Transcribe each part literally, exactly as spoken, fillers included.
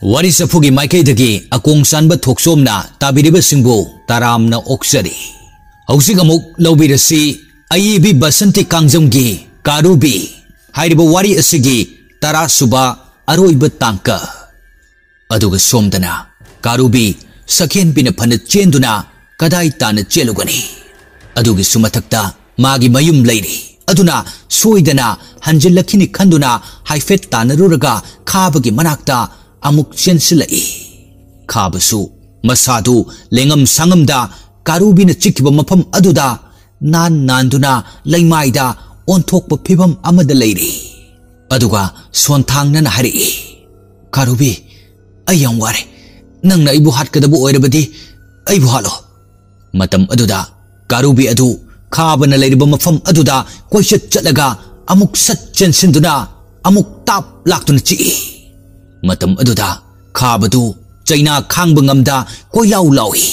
ꯋꯥꯔꯤ ꯆꯐꯨꯒꯤ ꯃꯥꯏꯀꯩꯗꯒꯤ ꯑꯀꯣꯡ ꯆꯥꯟꯕ ꯊꯣꯛꯆꯣꯝꯅ ꯇꯥꯕꯤꯔꯤꯕꯁꯤꯡꯕꯨ ꯇꯔꯥꯝꯅ ꯑꯣꯛꯆꯔꯤ꯫ ꯍꯧꯖꯤꯛ ꯑꯃꯨꯛ ꯂꯧꯕꯤꯔꯁꯤ ꯑꯏꯕꯤ ꯕꯁꯟꯇꯤ ꯀꯥꯡꯖꯝꯒꯤ ꯀꯥꯔꯨꯕꯤ ꯍꯥꯏꯔꯤꯕ ꯋꯥꯔꯤ ꯑꯁꯤꯒꯤ ꯇꯔꯥ ꯁꯨꯕ ꯑꯔꯣꯏꯕ ꯇꯥꯡꯀꯛ꯫ ꯑꯗꯨꯒ ꯁꯣꯝꯗꯅ ꯀꯥꯔꯨꯕꯤ ꯁꯛꯍꯦꯟꯕꯤꯅ ꯐꯅ ꯆꯦꯟꯗꯨꯅ ꯀꯗꯥꯏ ꯇꯥꯟꯅ ꯆꯦꯜꯂꯨꯒꯅꯤ? ꯑꯗꯨꯒꯤꯁꯨ ꯃꯊꯛꯇ ꯃꯥꯒꯤ ꯃꯌꯨꯝ ꯂꯩꯔꯤ꯫ ꯑꯗꯨꯅ ꯁꯣꯏꯗꯅ ꯍꯟꯖꯤꯜꯂꯛꯈꯤꯅꯤ ꯈꯟꯗꯨꯅ ꯍꯥꯏꯐꯦꯠ ꯇꯥꯟꯅꯔꯨꯔꯒ ꯈꯥꯕꯒꯤ ꯃꯅꯥꯛꯇ ꯑꯃꯨꯛ ꯆꯦꯟꯁꯤꯜꯂꯛꯏ꯫ ꯈꯥꯕꯁꯨ ꯃꯁꯥꯗꯨ ꯂꯦꯡꯉꯝ ꯁꯥꯉꯝꯗ ꯀꯥꯔꯨꯕꯤꯅ ꯆꯤꯛꯈꯤꯕ ꯃꯐꯝ ꯑꯗꯨꯗ ꯅꯥꯟ ꯅꯥꯟꯗꯨꯅ ꯂꯩꯃꯥꯏꯗ ꯑꯣꯟꯊꯣꯛꯄ ꯐꯤꯕꯝ ꯑꯃꯗ ꯂꯩꯔꯤ꯫ ꯑꯗꯨꯒ ꯁꯣꯟꯊꯥꯡꯅꯅ ꯍꯥꯏꯔꯛꯏ, "ꯀꯥꯔꯨꯕꯤ, ꯑꯩ ꯌꯥꯝ ꯋꯥꯔꯦ꯫ ꯅꯪꯅ ꯑꯩꯕꯨ ꯍꯥꯠꯀꯗꯕ ꯑꯣꯏꯔꯕꯗꯤ ꯑꯩꯕꯨ ꯍꯥꯠꯂꯣ꯫" ꯃꯇꯝ ꯑꯗꯨꯗ ꯀꯥꯔꯨꯕꯤ ꯑꯗꯨ ꯈꯥꯕꯅ ꯂꯩꯔꯤꯕ ꯃꯐꯝ ꯑꯗꯨꯗ ꯀꯣꯏꯆꯠ ꯆꯠꯂꯒ ꯑꯃꯨꯛ ꯁꯠ ꯆꯦꯟꯁꯤꯟꯗꯨꯅ ꯑꯃꯨꯛ ꯇꯥꯞ ꯂꯥꯛꯇꯨꯅ ꯆꯤꯛꯏ꯫ ꯃꯇꯝ ꯑꯗꯨꯗ ꯈꯥꯕꯗꯨ ꯆꯩꯅꯥ ꯈꯥꯡꯕ ꯉꯝꯗ ꯀꯣꯏꯂꯥꯎ ꯂꯥꯎꯏ꯫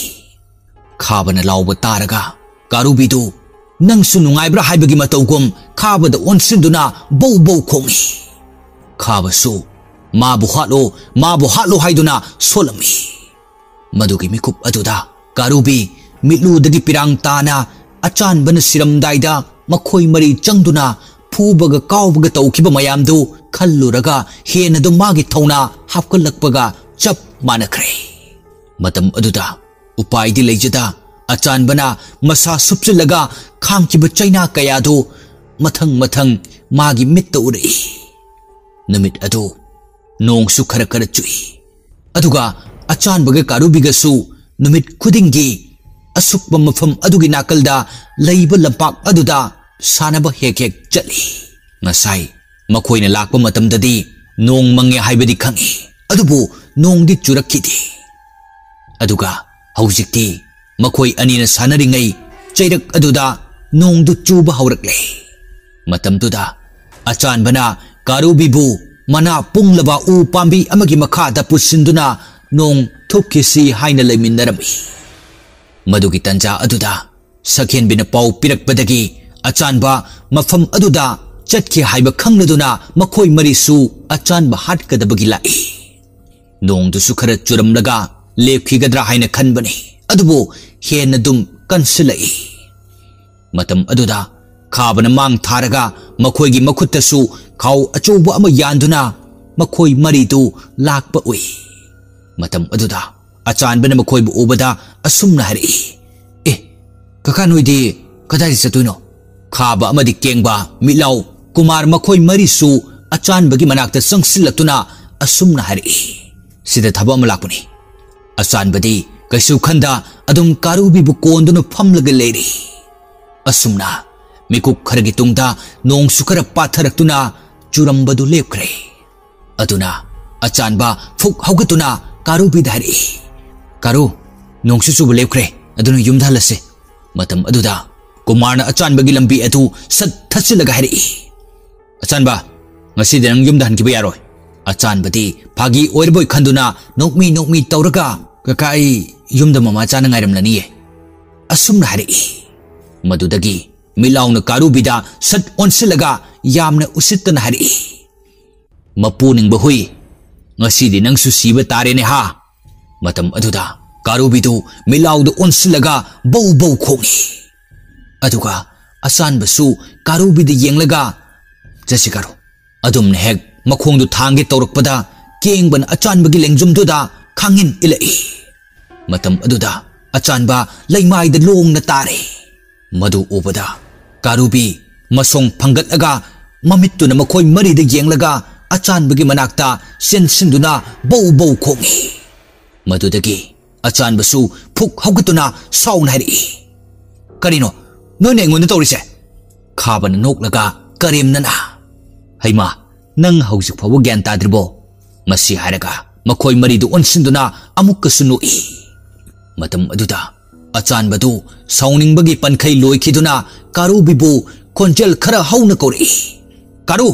ꯈꯥꯕꯅ ꯂꯥꯎꯕ ꯇꯥꯔꯒ ꯀꯥꯔꯨꯕꯤꯗꯨ ꯅꯪꯁꯨ ꯅꯨꯡꯉꯥꯏꯕ꯭ꯔꯥ ꯍꯥꯏꯕꯒꯤ ꯃꯇꯧꯒꯨꯝ ꯈꯥꯕꯗ ꯑꯣꯟꯁꯤꯟꯗꯨꯅ ꯕꯧ ꯕꯧ ꯈꯣꯡꯏ꯫ ꯈꯥꯕꯁꯨ "ꯃꯥꯕꯨ ꯍꯥꯠꯂꯣ, ꯃꯥꯕꯨ ꯍꯥꯠꯂꯣ" ꯍꯥꯏꯗꯨꯅ ꯁꯣꯜꯂꯝꯃꯤ꯫ ꯃꯗꯨꯒꯤ ꯃꯤꯀꯨꯞ ꯑꯗꯨꯗ ꯀꯥꯔꯨꯕꯤ ꯃꯤꯠꯂꯨꯗꯒꯤ ꯄꯤꯔꯥꯡ ꯇꯥꯅ ꯑꯆꯥꯟꯕꯅ ꯁꯤꯔꯝꯗꯥꯏꯗ ꯃꯈꯣꯏ ꯃꯔꯤ ꯆꯪꯗꯨꯅ ꯐꯨꯕꯒ ꯀꯥꯎꯕꯒ ꯇꯧꯈꯤꯕ ꯃꯌꯥꯝꯗꯨ ꯈꯜꯂꯨꯔꯒ ꯍꯦꯟꯅꯗꯨ ꯃꯥꯒꯤ ꯊꯧꯅꯥ ꯍꯥꯞꯀꯠꯂꯛꯄꯒ ꯆꯞ ꯃꯥꯟꯅꯈ꯭ꯔꯦ꯫ ꯃꯇꯝ ꯑꯗꯨꯗ ꯎꯄꯥꯏꯗꯤ ꯂꯩꯖꯗ ꯑꯆꯥꯟꯕꯅ ꯃꯁꯥ ꯁꯨꯞꯆꯤꯜꯂꯒ ꯈꯥꯡꯈꯤꯕ ꯆꯩꯅꯥ ꯀꯌꯥꯗꯨ ꯃꯊꯪ ꯃꯊꯪ ꯃꯥꯒꯤ ꯃꯤꯠꯇ ꯎꯔꯛꯏ꯫ ꯅꯨꯃꯤꯠ ꯑꯗꯨ ꯅꯣꯡꯁꯨ ꯈꯔ ꯈꯔ ꯆꯨꯏ꯫ ꯑꯗꯨꯒ ꯑꯆꯥꯟꯕꯒ ꯀꯥꯔꯨꯕꯤꯒꯁꯨ ꯅꯨꯃꯤꯠ ꯈꯨꯗꯤꯡꯒꯤ ꯑꯁꯨꯛꯄ ꯃꯐꯝ ꯑꯗꯨꯒꯤ ꯅꯥꯀꯜꯗ ꯂꯩꯕ ꯂꯝꯄꯥꯛ ꯑꯗꯨꯗ ꯁꯥꯟꯅꯕ ꯍꯦꯛ ꯍꯦꯛ ꯆꯠꯂꯤ꯫ ꯉꯁꯥꯏ ꯃꯈꯣꯏꯅ ꯂꯥꯛꯄ ꯃꯇꯝꯗꯗꯤ ꯅꯣꯡ ꯃꯪꯉꯦ ꯍꯥꯏꯕꯗꯤ ꯈꯪꯏ, ꯑꯗꯨꯕꯨ ꯅꯣꯡꯗꯤ ꯆꯨꯔꯛꯈꯤꯗꯦ꯫ ꯑꯗꯨꯒ ꯍꯧꯖꯤꯛꯇꯤ ꯃꯈꯣꯏ ꯑꯅꯤꯅ ꯁꯥꯟꯅꯔꯤꯉꯩ ꯆꯩꯔꯛ ꯑꯗꯨꯗ ꯅꯣꯡꯗꯨ ꯆꯨꯕ ꯍꯧꯔꯛꯂꯦ꯫ ꯃꯇꯝꯗꯨꯗ ꯑꯆꯥꯟꯕꯅ ꯀꯥꯔꯨꯕꯤꯕꯨ ꯃꯅꯥ ꯄꯨꯡꯂꯕ ꯎ ꯄꯥꯝꯕꯤ ꯑꯃꯒꯤ ꯃꯈꯥꯗ ꯄꯨꯁꯤꯟꯗꯨꯅ ꯅꯣꯡ ꯊꯨꯞꯈꯤꯁꯤ ꯍꯥꯏꯅ ꯂꯩꯃꯤꯟꯅꯔꯝꯃꯤ꯫ ꯃꯗꯨꯒꯤ ꯇꯟꯖꯥ ꯑꯗꯨꯗ ꯁꯛꯍꯦꯟꯕꯤꯅ ꯄꯥꯎ ꯄꯤꯔꯛꯄꯗꯒꯤ ꯑꯆꯥꯟꯕ ꯃꯐꯝ ꯑꯗꯨꯗ ꯆꯠꯈꯤ ꯍꯥꯏꯕ ꯈꯪꯂꯗꯨꯅ ꯃꯈꯣꯏ ꯃꯔꯤꯁꯨ ꯑꯆꯥꯟꯕ ꯍꯥꯠꯀꯗꯕꯒꯤ ꯂꯥꯛꯏ꯫ ꯅꯣꯡꯗꯨꯁꯨ ꯈꯔ ꯆꯨꯔꯝꯂꯒ ꯂꯦꯞꯈꯤꯒꯗ꯭ꯔꯥ ꯍꯥꯏꯅ ꯈꯟꯕꯅꯤ, ꯑꯗꯨꯕꯨ ꯍꯦꯟꯅ ꯑꯗꯨꯝ ꯀꯟꯁꯤꯜꯂꯛꯏ꯫ ꯃꯇꯝ ꯑꯗꯨꯗ ꯈꯥꯕꯅ ꯃꯥꯡ ꯊꯥꯔꯒ ꯃꯈꯣꯏꯒꯤ ꯃꯈꯨꯠꯇꯁꯨ ꯈꯥꯎ ꯑꯆꯧꯕ ꯑꯃ ꯌꯥꯟꯗꯨꯅ ꯃꯈꯣꯏ ꯃꯔꯤꯗꯨ ꯂꯥꯛꯄ ꯎꯏ꯫ ꯃꯇꯝ ꯑꯗꯨꯗ ꯑꯆꯥꯟꯕꯅ ꯃꯈꯣꯏꯕꯨ ꯎꯕꯗ ꯑꯁꯨꯝꯅ ꯍꯥꯏꯔꯛꯏ, "ꯑꯦ, ꯀꯀꯥ, ꯅꯣꯏꯗꯤ ꯀꯗꯥꯏꯗ ꯆꯠꯇꯣꯏꯅꯣ?" ꯈꯥꯕ ꯑꯃꯗꯤ ꯀꯦꯡꯕ, ꯃꯤꯠꯂꯥꯎ, ꯀꯨꯃꯥꯔ ꯃꯈꯣꯏ ꯃꯔꯤꯁꯨ ꯑꯆꯥꯟꯕꯒꯤ ꯃꯅꯥꯛꯇ ꯆꯪꯁꯤꯜꯂꯛꯇꯨꯅ ꯑꯁꯨꯝꯅ ꯍꯥꯏꯔꯛꯏ꯫ "ꯁꯤꯗ ꯊꯕꯛ ꯑꯃ ꯂꯥꯛꯄꯅꯤ꯫" ꯑꯆꯥꯟꯕꯗꯤ ꯀꯩꯁꯨ ꯈꯟꯗ ꯑꯗꯨꯝ ꯀꯥꯔꯨꯕꯤꯕꯨ ꯀꯣꯟꯗꯨꯅ ꯐꯝꯂꯒ ꯂꯩꯔꯤ꯫ ꯑꯁꯨꯝꯅ ꯃꯤꯀꯨꯞ ꯈꯔꯒꯤ ꯇꯨꯡꯗ ꯅꯣꯡꯁꯨ ꯈꯔ ꯄꯥꯊꯔꯛꯇꯨꯅ ꯆꯨꯔꯝꯕꯗꯨ ꯂꯦꯞꯈ꯭ꯔꯦ꯫ ꯑꯗꯨꯅ ꯑꯆꯥꯟꯕ ꯐꯨꯛ ꯍꯧꯒꯠꯇꯨꯅ ꯀꯥꯔꯨꯕꯤꯗ ꯍꯥꯏꯔꯛꯏ, "ꯀꯥꯔꯨ, ꯅꯣꯡꯁꯨ ꯆꯨꯕ ꯂꯦꯞꯈ꯭ꯔꯦ, ꯑꯗꯨꯅ ꯌꯨꯝꯗ ꯍꯜꯂꯁꯤ꯫" ꯃꯇꯝ ꯑꯗꯨꯗ ꯀꯨꯃꯥꯔꯅ ꯑꯆꯥꯟꯕꯒꯤ ꯂꯝꯕꯤ ꯑꯗꯨ ꯁꯠ ꯊꯠꯆꯤꯜꯂꯒ ꯍꯥꯏꯔꯛꯏ, "ꯑꯆꯥꯟꯕ, ꯉꯁꯤꯗꯤ ꯅꯪ ꯌꯨꯝꯗ ꯍꯟꯈꯤꯕ ꯌꯥꯔꯣꯏ꯫" ꯑꯆꯥꯟꯕꯗꯤ ꯐꯥꯒꯤ ꯑꯣꯏꯔꯕꯣꯏ ꯈꯟꯗꯨꯅ ꯅꯣꯛꯃꯤ ꯅꯣꯛꯃꯤ ꯇꯧꯔꯒ, "ꯀꯀꯥ, ꯑꯩ ꯌꯨꯝꯗ ꯃꯃꯥ ꯆꯥꯅ ꯉꯥꯏꯔꯝꯂꯅꯤꯌꯦ," ꯑꯁꯨꯝꯅ ꯍꯥꯏꯔꯛꯏ꯫ ꯃꯗꯨꯗꯒꯤ ꯃꯤꯠꯂꯥꯎꯅ ꯀꯥꯔꯨꯕꯤꯗ ꯁꯠ ꯑꯣꯟꯁꯤꯜꯂꯒ ꯌꯥꯝꯅ ꯎꯁꯤꯠꯇꯅ ꯍꯥꯏꯔꯛꯏ, "ꯃꯄꯨ ꯅꯤꯡꯕ ꯍꯨꯏ, ꯉꯁꯤꯗꯤ ꯅꯪꯁꯨ ꯁꯤꯕ ꯇꯥꯔꯦꯅꯦ ꯍꯥ?" ꯃꯇꯝ ꯑꯗꯨꯗ ꯀꯥꯔꯨꯕꯤꯗꯨ ꯃꯤꯠꯂꯥꯎꯗ ꯑꯣꯟꯁꯤꯜꯂꯒ ꯕꯧ ꯕꯧ ꯈꯣꯡꯏ꯫ ꯑꯗꯨꯒ ꯑꯆꯥꯟꯕꯁꯨ ꯀꯥꯔꯨꯕꯤꯗ ꯌꯦꯡꯂꯒ, "ꯆꯠꯁꯤ ꯀꯥꯔꯨ꯫" ꯑꯗꯨꯝꯅ ꯍꯦꯛ ꯃꯈꯣꯡꯗꯨ ꯊꯥꯡꯒꯦ ꯇꯧꯔꯛꯄꯗ ꯀꯦꯡꯕꯅ ꯑꯆꯥꯟꯕꯒꯤ ꯂꯦꯡꯖꯨꯝꯗꯨꯗ ꯈꯥꯡꯉꯤꯟ ꯏꯜꯂꯛꯏ꯫ ꯃꯇꯝ ꯑꯗꯨꯗ ꯑꯆꯥꯟꯕ ꯂꯩꯃꯥꯏꯗ ꯂꯣꯡꯅ ꯇꯥꯔꯦ꯫ ꯃꯗꯨ ꯎꯕꯗ ꯀꯥꯔꯨꯕꯤ ꯃꯁꯣꯡ ꯐꯪꯒꯠꯂꯒ ꯃꯃꯤꯠꯇꯨꯅ ꯃꯈꯣꯏ ꯃꯔꯤꯗ ꯌꯦꯡꯂꯒ ꯑꯆꯥꯟꯕꯒꯤ ꯃꯅꯥꯛꯇ ꯆꯦꯟꯁꯤꯟꯗꯨꯅ ꯕꯧ ꯕꯧ ꯈꯣꯡꯏ꯫ ꯃꯗꯨꯗꯒꯤ ꯑꯆꯥꯟꯕꯁꯨ ꯐꯨꯛ ꯍꯧꯒꯠꯇꯨꯅ ꯁꯥꯎꯅ ꯍꯥꯏꯔꯛꯏ, "ꯀꯔꯤꯅꯣ ꯅꯣꯏꯅ ꯑꯩꯉꯣꯟꯗ ꯇꯧꯔꯤꯁꯦ?" ꯈꯥꯕꯅ ꯅꯣꯛꯂꯒ ꯀꯔꯦꯝꯅꯅ, "ꯍꯩꯃꯥ, ꯅꯪ ꯍꯧꯖꯤꯛ ꯐꯥꯎꯕ ꯒ꯭ꯌꯥꯟ ꯇꯥꯗ꯭ꯔꯤꯕꯣ?" ꯃꯁꯤ ꯍꯥꯏꯔꯒ ꯃꯈꯣꯏ ꯃꯔꯤꯗꯨ ꯑꯣꯟꯁꯤꯟꯗꯨꯅ ꯑꯃꯨꯛꯀꯁꯨ ꯅꯣꯛꯏ꯫ ꯃꯇꯝ ꯑꯗꯨꯗ ꯑꯆꯥꯟꯕꯗꯨ ꯁꯥꯎꯅꯤꯡꯕꯒꯤ ꯄꯟꯈꯩ ꯂꯣꯏꯈꯤꯗꯨꯅ ꯀꯥꯔꯨꯕꯤꯕꯨ ꯈꯣꯟꯖꯦꯜ ꯈꯔ ꯍꯧꯅ ꯀꯧꯔꯛꯏ, "ꯀꯥꯔꯨ!"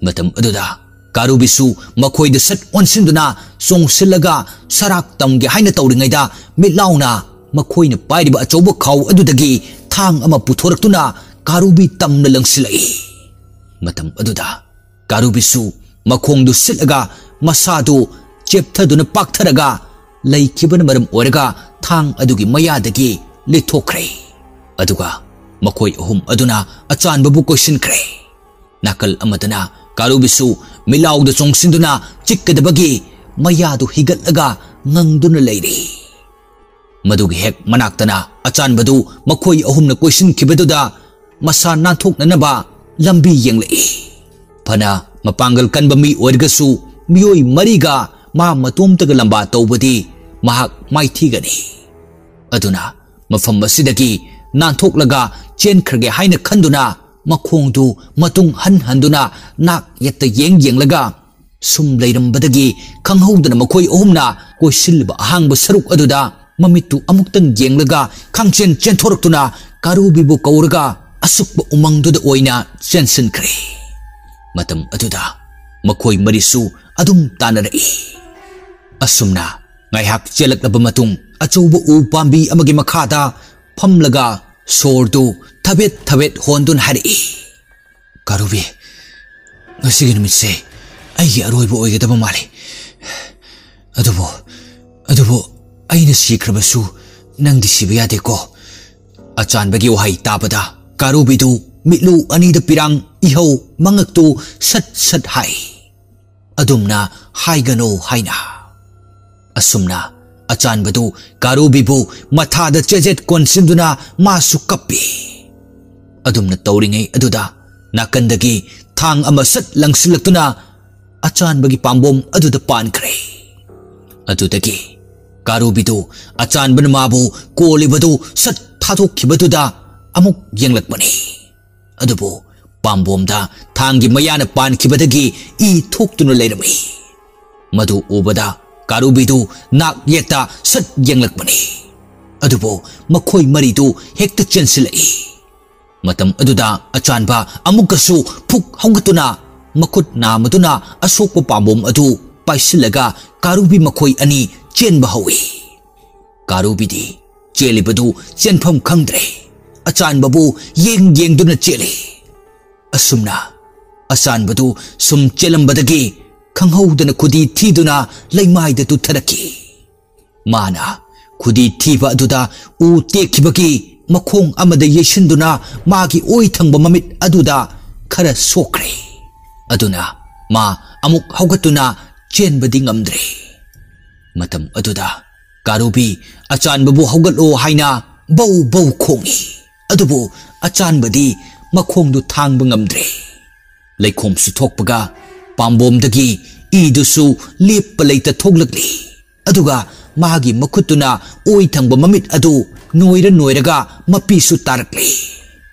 ꯃꯇꯝ ꯑꯗꯨꯗ ꯀꯥꯔꯨꯕꯤꯁꯨ ꯃꯈꯣꯏꯗ ꯁꯠ ꯑꯣꯟꯁꯤꯟꯗꯨꯅ ꯆꯣꯡꯁꯤꯜꯂꯒ ꯁꯔꯥꯛ ꯇꯝꯒꯦ ꯍꯥꯏꯅ ꯇꯧꯔꯤꯉꯩꯗ ꯃꯤꯠꯂꯥꯎꯅ ꯃꯈꯣꯏꯅ ꯄꯥꯏꯔꯤꯕ ꯑꯆꯧꯕ ꯈꯥꯎ ꯑꯗꯨꯗꯒꯤ ꯊꯥꯡ ꯑꯃ ꯄꯨꯊꯣꯔꯛꯇꯨꯅ ꯀꯥꯔꯨꯕꯤ ꯇꯝꯅ ꯂꯪꯁꯤꯜꯂꯛꯏ꯫ ꯃꯇꯝ ꯑꯗꯨꯗ ꯀꯥꯔꯨꯕꯤꯁꯨ ꯃꯈꯣꯡꯗꯨ ꯁꯤꯠꯂꯒ ꯃꯁꯥꯗꯨ ꯆꯦꯞꯊꯗꯨꯅ ꯄꯥꯛꯊꯔꯒ ꯂꯩꯈꯤꯕꯅ ꯃꯔꯝ ꯑꯣꯏꯔꯒ ꯊꯥꯡ ꯑꯗꯨꯒꯤ ꯃꯌꯥꯗꯒꯤ ꯂꯤꯊꯣꯛꯈ꯭ꯔꯦ꯫ ꯑꯗꯨꯒ ꯃꯈꯣꯏ ꯑꯍꯨꯝ ꯑꯗꯨꯅ ꯑꯆꯥꯟꯕꯕꯨ ꯀꯣꯏꯁꯤꯟꯈ꯭ꯔꯦ꯫ ꯅꯥꯀꯜ ꯑꯃꯗꯅ ꯀꯥꯔꯨꯕꯤꯁꯨ ꯃꯤꯠꯂꯥꯎꯗ ꯆꯣꯡꯁꯤꯟꯗꯨꯅ ꯆꯤꯛꯀꯗꯕꯒꯤ ꯃꯌꯥꯗꯨ ꯍꯤꯒꯠꯂꯒ ꯉꯪꯗꯨꯅ ꯂꯩꯔꯤ꯫ ꯃꯗꯨꯒꯤ ꯍꯦꯛ ꯃꯅꯥꯛꯇꯅ ꯑꯆꯥꯟꯕꯗꯨ ꯃꯈꯣꯏ ꯑꯍꯨꯝꯅ ꯀꯣꯏꯁꯤꯟꯈꯤꯕꯗꯨꯗ ꯃꯁꯥ ꯅꯥꯟꯊꯣꯛꯅꯅꯕ ꯂꯝꯕꯤ ꯌꯦꯡꯂꯛꯏ꯫ ꯐꯅ ꯃꯄꯥꯡꯒꯜ ꯀꯟꯕ ꯃꯤ ꯑꯣꯏꯔꯒꯁꯨ ꯃꯤꯑꯣꯏ ꯃꯔꯤꯒ ꯃꯥ ꯃꯇꯣꯝꯇꯒ ꯂꯝꯕꯥ ꯇꯧꯕꯗꯤ ꯃꯍꯥꯛ ꯃꯥꯏꯊꯤꯒꯅꯤ꯫ ꯑꯗꯨꯅ ꯃꯐꯝ ꯑꯁꯤꯗꯒꯤ ꯅꯥꯟꯊꯣꯛꯂꯒ ꯆꯦꯟꯈ꯭ꯔꯒꯦ ꯍꯥꯏꯅ ꯈꯟꯗꯨꯅ ꯃꯈꯣꯡꯗꯨ ꯃꯇꯨꯡ ꯍꯟ ꯍꯟꯗꯨꯅ ꯅꯥꯛ ꯌꯦꯠꯇ ꯌꯦꯡ ꯌꯦꯡꯂꯒ ꯁꯨꯝ ꯂꯩꯔꯝꯕꯗꯒꯤ ꯈꯪꯍꯧꯗꯅ ꯃꯈꯣꯏ ꯑꯍꯨꯝꯅ ꯀꯣꯏꯁꯤꯜꯂꯤꯕ ꯑꯍꯥꯡꯕ ꯁꯔꯨꯛ ꯑꯗꯨꯗ ꯃꯃꯤꯠꯇꯨ ꯑꯃꯨꯛꯇꯪ ꯌꯦꯡꯂꯒ ꯈꯪꯆꯦꯟ ꯆꯦꯟꯊꯣꯔꯛꯇꯨꯅ ꯀꯥꯔꯨꯕꯤꯕꯨ ꯀꯧꯔꯒ ꯑꯁꯨꯛꯄ ꯎꯃꯪꯗꯨꯗ ꯑꯣꯏꯅ ꯆꯦꯟꯁꯤꯟꯈ꯭ꯔꯦ꯫ ꯃꯇꯝ ꯑꯗꯨꯗ ꯃꯈꯣꯏ ꯃꯔꯤꯁꯨ ꯑꯗꯨꯝ ꯇꯥꯟꯅꯔꯛꯏ꯫ ꯑꯁꯨꯝꯅ ꯉꯥꯏꯍꯥꯛ ꯆꯦꯜꯂꯛꯂꯕ ꯃꯇꯨꯡ ꯑꯆꯧꯕ ꯎ ꯄꯥꯝꯕꯤ ꯑꯃꯒꯤ ꯃꯈꯥꯗ ꯐꯝꯂꯒ ꯁꯣꯔꯗꯨ ꯊꯕꯦꯠ ꯊꯕꯦꯠ ꯍꯣꯟꯗꯨꯅ ꯍꯥꯏꯔꯛꯏ, "ꯀꯥꯔꯨꯕꯤ, ꯉꯁꯤꯒꯤ ꯅꯨꯃꯤꯠꯁꯦ ꯑꯩꯒꯤ ꯑꯔꯣꯏꯕ ꯑꯣꯏꯒꯗꯕ ꯃꯥꯜꯂꯤ꯫ ꯑꯗꯨꯕꯨ, ꯑꯗꯨꯕꯨ ꯑꯩꯅ ꯁꯤꯈ꯭ꯔꯕꯁꯨ ꯅꯪꯗꯤ ꯁꯤꯕ ꯌꯥꯗꯦꯀꯣ?" ꯑꯆꯥꯟꯕꯒꯤ ꯋꯥꯍꯩ ꯇꯥꯕꯗ ꯀꯥꯔꯨꯕꯤꯗꯨ ꯃꯤꯠꯂꯨ ꯑꯅꯤꯗ ꯄꯤꯔꯥꯡ ꯏꯍꯧ ꯃꯉꯛꯇꯨ ꯁꯠ ꯁꯠ ꯍꯥꯏ꯫ "ꯑꯗꯨꯝꯅ ꯍꯥꯏꯒꯅꯨ" ꯍꯥꯏꯅ꯫ ꯑꯁꯨꯝꯅ ꯑꯆꯥꯟꯕꯗꯨ ꯀꯥꯔꯨꯕꯤꯕꯨ ꯃꯊꯥꯗ ꯆꯦꯖꯦꯠ ꯀꯣꯟꯁꯤꯟꯗꯨꯅ ꯃꯥꯁꯨ ꯀꯞꯄꯤ꯫ ꯑꯗꯨꯝꯅ ꯇꯧꯔꯤꯉꯩ ꯑꯗꯨꯗ ꯅꯥꯀꯟꯗꯒꯤ ꯊꯥꯡ ꯑꯃ ꯁꯠ ꯂꯪꯁꯤꯜꯂꯛꯇꯨꯅ ꯑꯆꯥꯟꯕꯒꯤ ꯄꯥꯝꯕꯣꯝ ꯑꯗꯨꯗ ꯄꯥꯟꯈ꯭ꯔꯦ꯫ ꯑꯗꯨꯗꯒꯤ ꯀꯥꯔꯨꯕꯤꯗꯨ ꯑꯆꯥꯟꯕꯅ ꯃꯥꯕꯨ ꯀꯣꯜꯂꯤꯕꯗꯨ ꯁꯠ ꯊꯥꯗꯣꯛꯈꯤꯕꯗꯨꯗ ꯑꯃꯨꯛ ꯌꯦꯡꯂꯛꯄꯅꯤ꯫ ꯑꯗꯨꯕꯨ ꯄꯥꯝꯕꯣꯝꯗ ꯊꯥꯡꯒꯤ ꯃꯌꯥꯅ ꯄꯥꯟꯈꯤꯕꯗꯒꯤ ꯏ ꯊꯣꯛꯇꯨꯅ ꯂꯩꯔꯝꯃꯤ꯫ ꯃꯗꯨ ꯎꯕꯗ ꯀꯥꯔꯨꯕꯤꯗꯨ ꯅꯥꯛ ꯌꯦꯠꯇ ꯁꯠ ꯌꯦꯡꯂꯛꯄꯅꯤ꯫ ꯑꯗꯨꯕꯨ ꯃꯈꯣꯏ ꯃꯔꯤꯗꯨ ꯍꯦꯛꯇ ꯆꯦꯟꯁꯤꯜꯂꯛꯏ꯫ ꯃꯇꯝ ꯑꯗꯨꯗ ꯑꯆꯥꯟꯕ ꯑꯃꯨꯛꯀꯁꯨ ꯐꯨꯛ ꯍꯧꯒꯠꯇꯨꯅ ꯃꯈꯨꯠ ꯅꯥꯝꯃꯗꯨꯅ ꯑꯁꯣꯛꯄ ꯄꯥꯝꯕꯣꯝ ꯑꯗꯨ ꯄꯥꯏꯁꯤꯜꯂꯒ ꯀꯥꯔꯨꯕꯤ ꯃꯈꯣꯏ ꯑꯅꯤ ꯆꯦꯟꯕ ꯍꯧꯏ꯫ ꯀꯥꯔꯨꯕꯤꯗꯤ ꯆꯦꯜꯂꯤꯕꯗꯨ ꯆꯦꯟꯐꯝ ꯈꯪꯗ꯭ꯔꯦ꯫ ꯑꯆꯥꯟꯕꯕꯨ ꯌꯦꯡ ꯌꯦꯡꯗꯨꯅ ꯆꯦꯜꯂꯤ꯫ ꯑꯁꯨꯝꯅ ꯑꯆꯥꯟꯕꯗꯨ ꯁꯨꯝ ꯆꯦꯜꯂꯝꯕꯗꯒꯤ ꯈꯪꯍꯧꯗꯅ ꯈꯨꯗꯤ ꯊꯤꯗꯨꯅ ꯂꯩꯃꯥꯏꯗ ꯇꯨꯊꯔꯛꯈꯤ꯫ ꯃꯥꯅ ꯈꯨꯗꯤ ꯊꯤꯕ ꯑꯗꯨꯗ ꯎ ꯇꯦꯛꯈꯤꯕꯒꯤ ꯃꯈꯣꯡ ꯑꯃꯗ ꯌꯩꯁꯤꯟꯗꯨꯅ ꯃꯥꯒꯤ ꯑꯣꯏ ꯊꯪꯕ ꯃꯃꯤꯠ ꯑꯗꯨꯗ ꯈꯔ ꯁꯣꯛꯈ꯭ꯔꯦ꯫ ꯑꯗꯨꯅ ꯃꯥ ꯑꯃꯨꯛ ꯍꯧꯒꯠꯇꯨꯅ ꯆꯦꯟꯕꯗꯤ ꯉꯝꯗ꯭ꯔꯦ꯫ ꯃꯇꯝ ꯑꯗꯨꯗ ꯀꯥꯔꯨꯕꯤ ꯑꯆꯥꯟꯕꯕꯨ "ꯍꯧꯒꯠꯂꯣ" ꯍꯥꯏꯅ ꯕꯧ ꯕꯧ ꯈꯣꯡꯏ꯫ ꯑꯗꯨꯕꯨ ꯑꯆꯥꯟꯕꯗꯤ ꯃꯈꯣꯡꯗꯨ ꯊꯥꯡꯕ ꯉꯝꯗ꯭ꯔꯦ꯫ ꯂꯩꯈꯣꯝꯁꯨ ꯊꯣꯛꯄꯒ ꯄꯥꯝꯕꯣꯝꯗꯒꯤ ꯏꯗꯨꯁꯨ ꯂꯦꯞꯄ ꯂꯩꯇ ꯊꯣꯛꯂꯛꯂꯤ꯫ ꯑꯗꯨꯒ ꯃꯥꯒꯤ ꯃꯈꯨꯠꯇꯨꯅ ꯑꯣꯏ ꯊꯪꯕ ꯃꯃꯤꯠ ꯑꯗꯨ ꯅꯣꯏꯔ ꯅꯣꯏꯔꯒ ꯃꯄꯤꯁꯨ ꯇꯥꯔꯛꯂꯤ꯫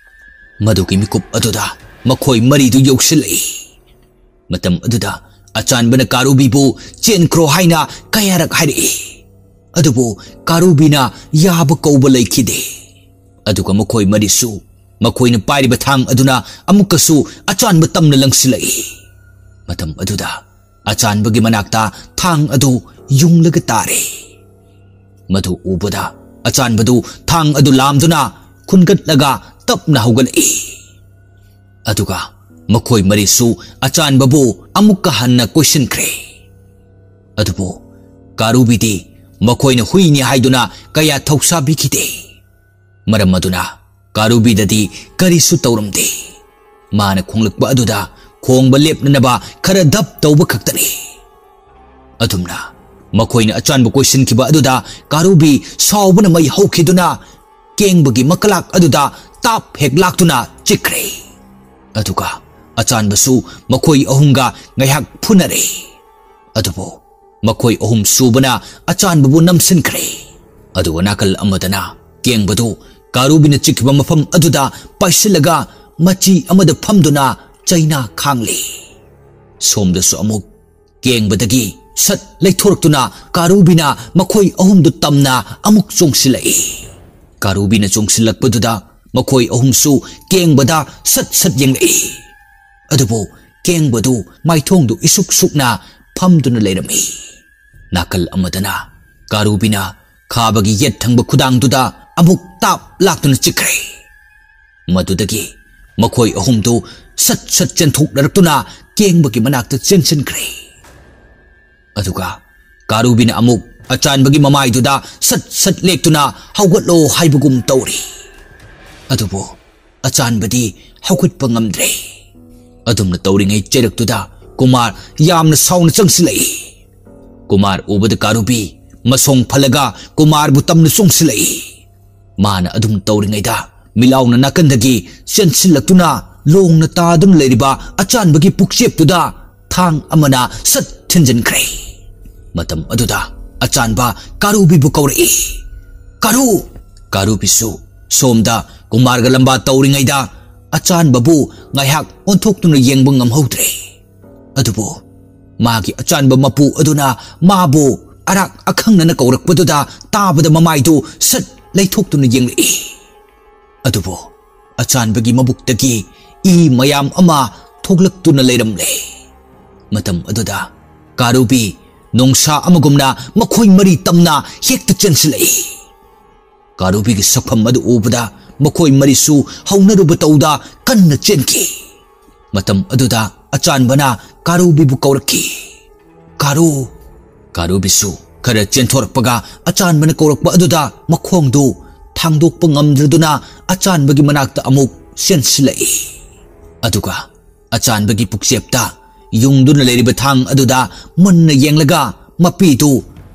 ꯃꯗꯨꯒꯤ ꯃꯤꯀꯨꯞ ꯑꯗꯨꯗ ꯃꯈꯣꯏ ꯃꯔꯤꯗꯨ ꯌꯧꯁꯤꯜꯂꯛꯏ꯫ ꯃꯇꯝ ꯑꯗꯨꯗ ꯑꯆꯥꯟꯕꯅ ꯀꯥꯔꯨꯕꯤꯕꯨ "ꯆꯦꯟꯈ꯭ꯔꯣ" ꯍꯥꯏꯅ ꯀꯌꯥꯔꯛ ꯍꯥꯏꯔꯛꯏ꯫ ꯑꯗꯨꯕꯨ ꯀꯥꯔꯨꯕꯤꯅ ꯌꯥꯕ ꯀꯧꯕ ꯂꯩꯈꯤꯗꯦ꯫ ꯑꯗꯨꯒ ꯃꯈꯣꯏ ꯃꯔꯤꯁꯨ ꯃꯈꯣꯏꯅ ꯄꯥꯏꯔꯤꯕ ꯊꯥꯡ ꯑꯗꯨꯅ ꯑꯃꯨꯛꯀꯁꯨ ꯑꯆꯥꯟꯕ ꯇꯝꯅ ꯂꯪꯁꯤꯜꯂꯛꯏ꯫ ꯃꯇꯝ ꯑꯗꯨꯗ ꯑꯆꯥꯟꯕꯒꯤ ꯃꯅꯥꯛꯇ ꯊꯥꯡ ꯑꯗꯨ ꯌꯨꯡꯂꯒ ꯇꯥꯔꯦ꯫ ꯃꯗꯨ ꯎꯕꯗ ꯑꯆꯥꯟꯕꯗꯨ ꯊꯥꯡ ꯑꯗꯨ ꯂꯥꯝꯗꯨꯅ ꯈꯨꯟꯒꯠꯂꯒ ꯇꯞꯅ ꯍꯧꯒꯠꯂꯛꯏ꯫ ꯑꯗꯨꯒ ꯃꯈꯣꯏ ꯃꯔꯤꯁꯨ ꯑꯆꯥꯟꯕꯕꯨ ꯑꯃꯨꯛꯀ ꯍꯟꯅ ꯀꯣꯏꯁꯤꯟꯈ꯭ꯔꯦ꯫ ꯑꯗꯨꯕꯨ ꯀꯥꯔꯨꯕꯤꯗꯤ ꯃꯈꯣꯏꯅ ꯍꯨꯏꯅꯤ ꯍꯥꯏꯗꯨꯅ ꯀꯌꯥ ꯊꯧꯁꯥꯕꯤꯈꯤꯗꯦ꯫ ꯃꯔꯝ ꯑꯗꯨꯅ ꯀꯥꯔꯨꯕꯤꯗꯗꯤ ꯀꯔꯤꯁꯨ ꯇꯧꯔꯝꯗꯦ꯫ ꯃꯥꯅ ꯈꯣꯡꯂꯛꯄ ꯑꯗꯨꯗ ꯈꯣꯡꯕ ꯂꯦꯞꯅꯅꯕ ꯈꯔ ꯙꯞ ꯇꯧꯕ ꯈꯛꯇꯅꯤ꯫ ꯑꯗꯨꯝꯅ ꯃꯈꯣꯏꯅ ꯑꯆꯥꯟꯕ ꯀꯣꯏꯁꯤꯟꯈꯤꯕ ꯑꯗꯨꯗ ꯀꯥꯔꯨꯕꯤ ꯁꯥꯎꯕꯅ ꯃꯩ ꯍꯧꯈꯤꯗꯨꯅ ꯀꯦꯡꯕꯒꯤ ꯃꯀꯂꯥꯛ ꯑꯗꯨꯗ ꯇꯥꯞ ꯍꯦꯛ ꯂꯥꯛꯇꯨꯅ ꯆꯤꯛꯈ꯭ꯔꯦ꯫ ꯑꯗꯨꯒ ꯑꯆꯥꯟꯕꯁꯨ ꯃꯈꯣꯏ ꯑꯍꯨꯝꯒ ꯉꯥꯏꯍꯥꯛ ꯐꯨꯅꯔꯦ꯫ ꯑꯗꯨꯕꯨ ꯃꯈꯣꯏ ꯑꯍꯨꯝ ꯁꯨꯕꯅ ꯑꯆꯥꯟꯕꯕꯨ ꯅꯝꯁꯤꯟꯈ꯭ꯔꯦ꯫ ꯑꯗꯨꯒ ꯅꯥꯀꯜ ꯑꯃꯗꯅ ꯀꯦꯡꯕꯗꯨ ꯀꯥꯔꯨꯕꯤꯅ ꯆꯤꯛꯈꯤꯕ ꯃꯐꯝ ꯑꯗꯨꯗ ꯄꯥꯏꯁꯤꯜꯂꯒ ꯃꯆꯤ ꯑꯃꯗ ꯐꯝꯗꯨꯅ ꯆꯩꯅꯥ ꯈꯥꯡꯂꯤ꯫ ꯁꯣꯝꯗꯁꯨ ꯑꯃꯨꯛ ꯀꯦꯡꯕꯗꯒꯤ ꯁꯠ ꯂꯩꯊꯣꯔꯛꯇꯨꯅ ꯀꯥꯔꯨꯕꯤꯅ ꯃꯈꯣꯏ ꯑꯍꯨꯝꯗꯨ ꯇꯝꯅ ꯑꯃꯨꯛ ꯆꯣꯡꯁꯤꯜꯂꯛꯏ꯫ ꯀꯥꯔꯨꯕꯤꯅ ꯆꯣꯡꯁꯤꯜꯂꯛꯄꯗꯨꯗ ꯃꯈꯣꯏ ꯑꯍꯨꯝꯁꯨ ꯀꯦꯡꯕꯗ ꯁꯠ ꯁꯠ ꯌꯦꯡꯂꯛꯏ꯫ ꯑꯗꯨꯕꯨ ꯀꯦꯡꯕꯗꯨ ꯃꯥꯏꯊꯣꯡꯗꯨ ꯏꯁꯨꯛ ꯁꯨꯛꯅ ꯐꯝꯗꯨꯅ ꯂꯩꯔꯝꯃꯤ꯫ ꯅꯥꯀꯜ ꯑꯃꯗꯅ ꯀꯥꯔꯨꯕꯤꯅ ꯈꯥꯕꯒꯤ ꯌꯦꯠ ꯊꯪꯕ ꯈꯨꯗꯥꯡꯗꯨꯗ ꯑꯃꯨꯛ ꯇꯥꯞ ꯂꯥꯛꯇꯨꯅ ꯆꯤꯛꯈ꯭ꯔꯦ꯫ ꯃꯗꯨꯗꯒꯤ ꯃꯈꯣꯏ ꯑꯍꯨꯝꯗꯨ ꯁꯠ ꯁꯠ ꯆꯦꯟꯊꯣꯛꯅꯔꯛꯇꯨꯅ ꯀꯦꯡꯕꯒꯤ ꯃꯅꯥꯛꯇ ꯆꯦꯟꯁꯤꯟꯈ꯭ꯔꯦ꯫ ꯑꯗꯨꯒ ꯀꯥꯔꯨꯕꯤꯅ ꯑꯃꯨꯛ ꯑꯆꯥꯟꯕꯒꯤ ꯃꯃꯥꯏꯗꯨꯗ ꯁꯠ ꯁꯠ ꯂꯦꯛꯇꯨꯅ "ꯍꯧꯒꯠꯂꯣ" ꯍꯥꯏꯕꯒꯨꯝ ꯇꯧꯔꯤ꯫ ꯑꯗꯨꯕꯨ ꯑꯆꯥꯟꯕꯗꯤ ꯍꯧꯒꯠꯄ ꯉꯝꯗ꯭ꯔꯦ꯫ ꯑꯗꯨꯝꯅ ꯇꯧꯔꯤꯉꯩ ꯆꯩꯔꯛꯇꯨꯗ ꯀꯨꯃꯥꯔ ꯌꯥꯝꯅ ꯁꯥꯎꯅ ꯆꯪꯁꯤꯜꯂꯛꯏ꯫ ꯀꯨꯃꯥꯔ ꯎꯕꯗ ꯀꯥꯔꯨꯕꯤ ꯃꯁꯣꯡ ꯐꯜꯂꯒ ꯀꯨꯃꯥꯔꯕꯨ ꯇꯝꯅ ꯆꯣꯡꯁꯤꯜꯂꯛꯏ꯫ ꯃꯥꯅ ꯑꯗꯨꯝ ꯇꯧꯔꯤꯉꯩꯗ ꯃꯤꯠꯂꯥꯎꯅ ꯅꯥꯀꯟꯗꯒꯤ ꯆꯦꯟꯁꯤꯜꯂꯛꯇꯨꯅ ꯂꯣꯡꯅ ꯇꯥꯗꯨꯅ ꯂꯩꯔꯤꯕ ꯑꯆꯥꯟꯕꯒꯤ ꯄꯨꯛꯆꯦꯞꯇꯨꯗ ꯊꯥꯡ ꯑꯃꯅ ꯁꯠ ꯊꯤꯟꯖꯤꯟꯈ꯭ꯔꯦ꯫ ꯃꯇꯝ ꯑꯗꯨꯗ ꯑꯆꯥꯟꯕ ꯀꯥꯔꯨꯕꯤꯕꯨ ꯀꯧꯔꯛꯏ꯫ "ꯀꯥꯔꯨ!" ꯀꯥꯔꯨꯕꯤꯁꯨ ꯁꯣꯝꯗ ꯀꯨꯃꯥꯔꯒ ꯂꯝꯕꯥ ꯇꯧꯔꯤꯉꯩꯗ ꯑꯆꯥꯟꯕꯕꯨ ꯉꯥꯏꯍꯥꯛ ꯑꯣꯟꯊꯣꯛꯇꯨꯅ ꯌꯦꯡꯕ ꯉꯝꯍꯧꯗ꯭ꯔꯦ꯫ ꯑꯗꯨꯕꯨ ꯃꯥꯒꯤ ꯑꯆꯥꯟꯕ ꯃꯄꯨ ꯑꯗꯨꯅ ꯃꯥꯕꯨ ꯑꯔꯥꯛ ꯑꯈꯪꯅꯅ ꯀꯧꯔꯛꯄꯗꯨꯗ ꯇꯥꯕꯗ ꯃꯃꯥꯏꯗꯨ ꯁꯠ ꯂꯩꯊꯣꯛꯇꯨꯅ ꯌꯦꯡꯂꯛꯏ꯫ ꯑꯗꯨꯕꯨ ꯑꯆꯥꯟꯕꯒꯤ ꯃꯕꯨꯛꯇꯒꯤ ꯏ ꯃꯌꯥꯝ ꯑꯃ ꯊꯣꯛꯂꯛꯇꯨꯅ ꯂꯩꯔꯝꯂꯦ꯫ ꯃꯇꯝ ꯑꯗꯨꯗ ꯀꯥꯔꯨꯕꯤ ꯅꯣꯡꯁꯥ ꯑꯃꯒꯨꯝꯅ ꯃꯈꯣꯏ ꯃꯔꯤ ꯇꯝꯅ ꯍꯦꯛꯇ ꯆꯦꯟꯁꯤꯜꯂꯛꯏ꯫ ꯀꯥꯔꯨꯕꯤꯒꯤ ꯁꯛꯐꯝ ꯑꯗꯨ ꯎꯕꯗ ꯃꯈꯣꯏ ꯃꯔꯤꯁꯨ ꯍꯧꯅꯔꯨꯕ ꯇꯧꯗ ꯀꯟꯅ ꯆꯦꯟꯈꯤ꯫ ꯃꯇꯝ ꯑꯗꯨꯗ ꯑꯆꯥꯟꯕꯅ ꯀꯥꯔꯨꯕꯤꯕꯨ ꯀꯧꯔꯛꯈꯤ꯫ "ꯀꯥꯔꯨ!" ꯀꯥꯔꯨꯕꯤꯁꯨ ꯈꯔ ꯆꯦꯟꯊꯣꯔꯛꯄꯒ ꯑꯆꯥꯟꯕꯅ ꯀꯧꯔꯛꯄ ꯑꯗꯨꯗ ꯃꯈꯣꯡꯗꯨ ꯊꯥꯡꯗꯣꯛꯄ ꯉꯝꯗ꯭ꯔꯗꯨꯅ ꯑꯆꯥꯟꯕꯒꯤ ꯃꯅꯥꯛꯇ ꯑꯃꯨꯛ ꯆꯦꯟꯁꯤꯜꯂꯛꯏ꯫ ꯑꯗꯨꯒ ꯑꯆꯥꯟꯕꯒꯤ ꯄꯨꯛꯆꯦꯞꯇ ꯌꯨꯡꯗꯨꯅ ꯂꯩꯔꯤꯕ ꯊꯥꯡ ꯑꯗꯨꯗ ꯃꯨꯟꯅ ꯌꯦꯡꯂꯒ ꯃꯄꯤꯗꯨ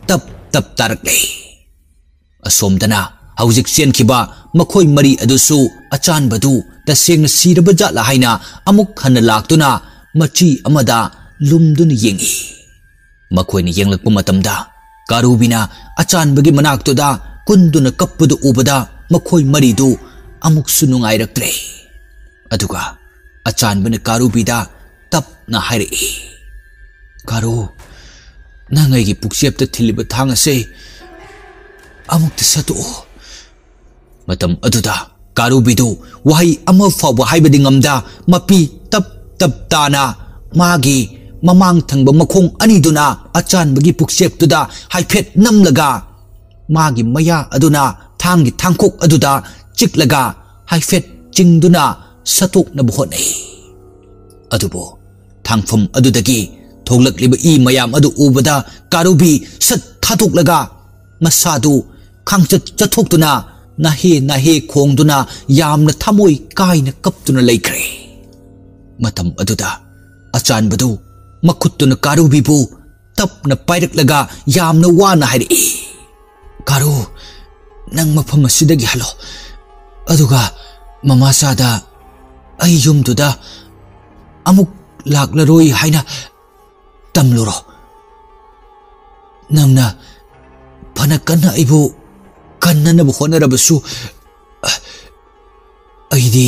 ꯇꯞ ꯇꯞ ꯇꯥꯔꯛꯂꯦ꯫ ꯑꯁꯣꯝꯗꯅ ꯍꯧꯖꯤꯛ ꯆꯦꯟꯈꯤꯕ ꯃꯈꯣꯏ ꯃꯔꯤ ꯑꯗꯨꯁꯨ ꯑꯆꯥꯟꯕꯗꯨ ꯇꯁꯦꯡꯅ ꯁꯤꯔꯕ ꯖꯥꯠꯂ ꯍꯥꯏꯅ ꯑꯃꯨꯛ ꯍꯟꯅ ꯂꯥꯛꯇꯨꯅ ꯃꯆꯤ ꯑꯃꯗ ꯂꯨꯝꯗꯨꯅ ꯌꯦꯡꯏ꯫ ꯃꯈꯣꯏꯅ ꯌꯦꯡꯂꯛꯄ ꯃꯇꯝꯗ ꯀꯥꯔꯨꯕꯤꯅ ꯑꯆꯥꯟꯕꯒꯤ ꯃꯅꯥꯛꯇꯨꯗ ꯀꯨꯟꯗꯨꯅ ꯀꯞꯄꯗꯨ ꯎꯕꯗ ꯃꯈꯣꯏ ꯃꯔꯤꯗꯨ ꯑꯃꯨꯛꯁꯨ ꯅꯨꯡꯉꯥꯏꯔꯛꯇ꯭ꯔꯦ꯫ ꯑꯗꯨꯒ ꯑꯆꯥꯟꯕꯅ ꯀꯥꯔꯨꯕꯤꯗ ꯇꯞꯅ ꯍꯥꯏꯔꯛꯏ, "ꯀꯥꯔꯨ, ꯅꯪ ꯑꯩꯒꯤ ꯄꯨꯛꯆꯦꯞꯇ ꯊꯤꯜꯂꯤꯕ ꯊꯥꯡ ꯑꯁꯦ ꯑꯃꯨꯛꯇ ꯁꯠꯇꯣꯛꯑꯣ꯫" ꯃꯇꯝ ꯑꯗꯨꯗ ꯀꯥꯔꯨꯕꯤꯗꯨ ꯋꯥꯍꯩ ꯑꯃ ꯐꯥꯎꯕ ꯍꯥꯏꯕꯗꯤ ꯉꯝꯗ ꯃꯄꯤ ꯇꯞ ꯇꯞ ꯇꯥꯅ ꯃꯥꯒꯤ ꯃꯃꯥꯡ ꯊꯪꯕ ꯃꯈꯣꯡ ꯑꯅꯤꯗꯨꯅ ꯑꯆꯥꯟꯕꯒꯤ ꯄꯨꯛꯆꯦꯞꯇꯨꯗ ꯍꯥꯏꯐꯦꯠ ꯅꯝꯂꯒ ꯃꯥꯒꯤ ꯃꯌꯥ ꯑꯗꯨꯅ ꯊꯥꯡꯒꯤ ꯊꯥꯡꯈꯣꯛ ꯑꯗꯨꯗ ꯆꯤꯛꯂꯒ ꯍꯥꯏꯐꯦꯠ ꯆꯤꯡꯗꯨꯅ ꯁꯠꯇꯣꯛꯅꯕ ꯍꯣꯠꯅꯩ꯫ ꯑꯗꯨꯕꯨ ꯊꯥꯡꯐꯝ ꯑꯗꯨꯗꯒꯤ ꯊꯣꯛꯂꯛꯂꯤꯕ ꯏ ꯃꯌꯥꯝ ꯑꯗꯨ ꯎꯕꯗ ꯀꯥꯔꯨꯕꯤ ꯁꯠ ꯊꯥꯗꯣꯛꯂꯒ ꯃꯁꯥꯗꯨ ꯈꯥꯡꯆꯠ ꯆꯠꯊꯣꯛꯇꯨꯅ ꯅꯥꯍꯦ ꯅꯥꯍꯦ ꯈꯣꯡꯗꯨꯅ ꯌꯥꯝꯅ ꯊꯃꯣꯏ ꯀꯥꯏꯅ ꯀꯞꯇꯨꯅ ꯂꯩꯈ꯭ꯔꯦ꯫ ꯃꯇꯝ ꯑꯗꯨꯗ ꯑꯆꯥꯟꯕꯗꯨ ꯃꯈꯨꯠꯇꯨꯅ ꯀꯥꯔꯨꯕꯤꯕꯨ ꯇꯞꯅ ꯄꯥꯏꯔꯛꯂꯒ ꯌꯥꯝꯅ ꯋꯥꯅ ꯍꯥꯏꯔꯛꯏ, "ꯀꯥꯔꯨ, ꯅꯪ ꯃꯐꯝ ꯑꯁꯤꯗꯒꯤ ꯍꯜꯂꯣ꯫ ꯑꯗꯨꯒ ꯃꯃꯥꯆꯥꯗ ꯑꯩ ꯌꯨꯝꯗꯨꯗ ꯑꯃꯨꯛ ꯂꯥꯛꯂꯔꯣꯏ ꯍꯥꯏꯅ ꯇꯝꯂꯨꯔꯣ꯫ ꯅꯪꯅ ꯐꯅ ꯀꯟꯅ ꯑꯩꯕꯨ ꯀꯟꯅꯅꯕ ꯍꯣꯠꯅꯔꯕꯁꯨ, ꯑꯩꯗꯤ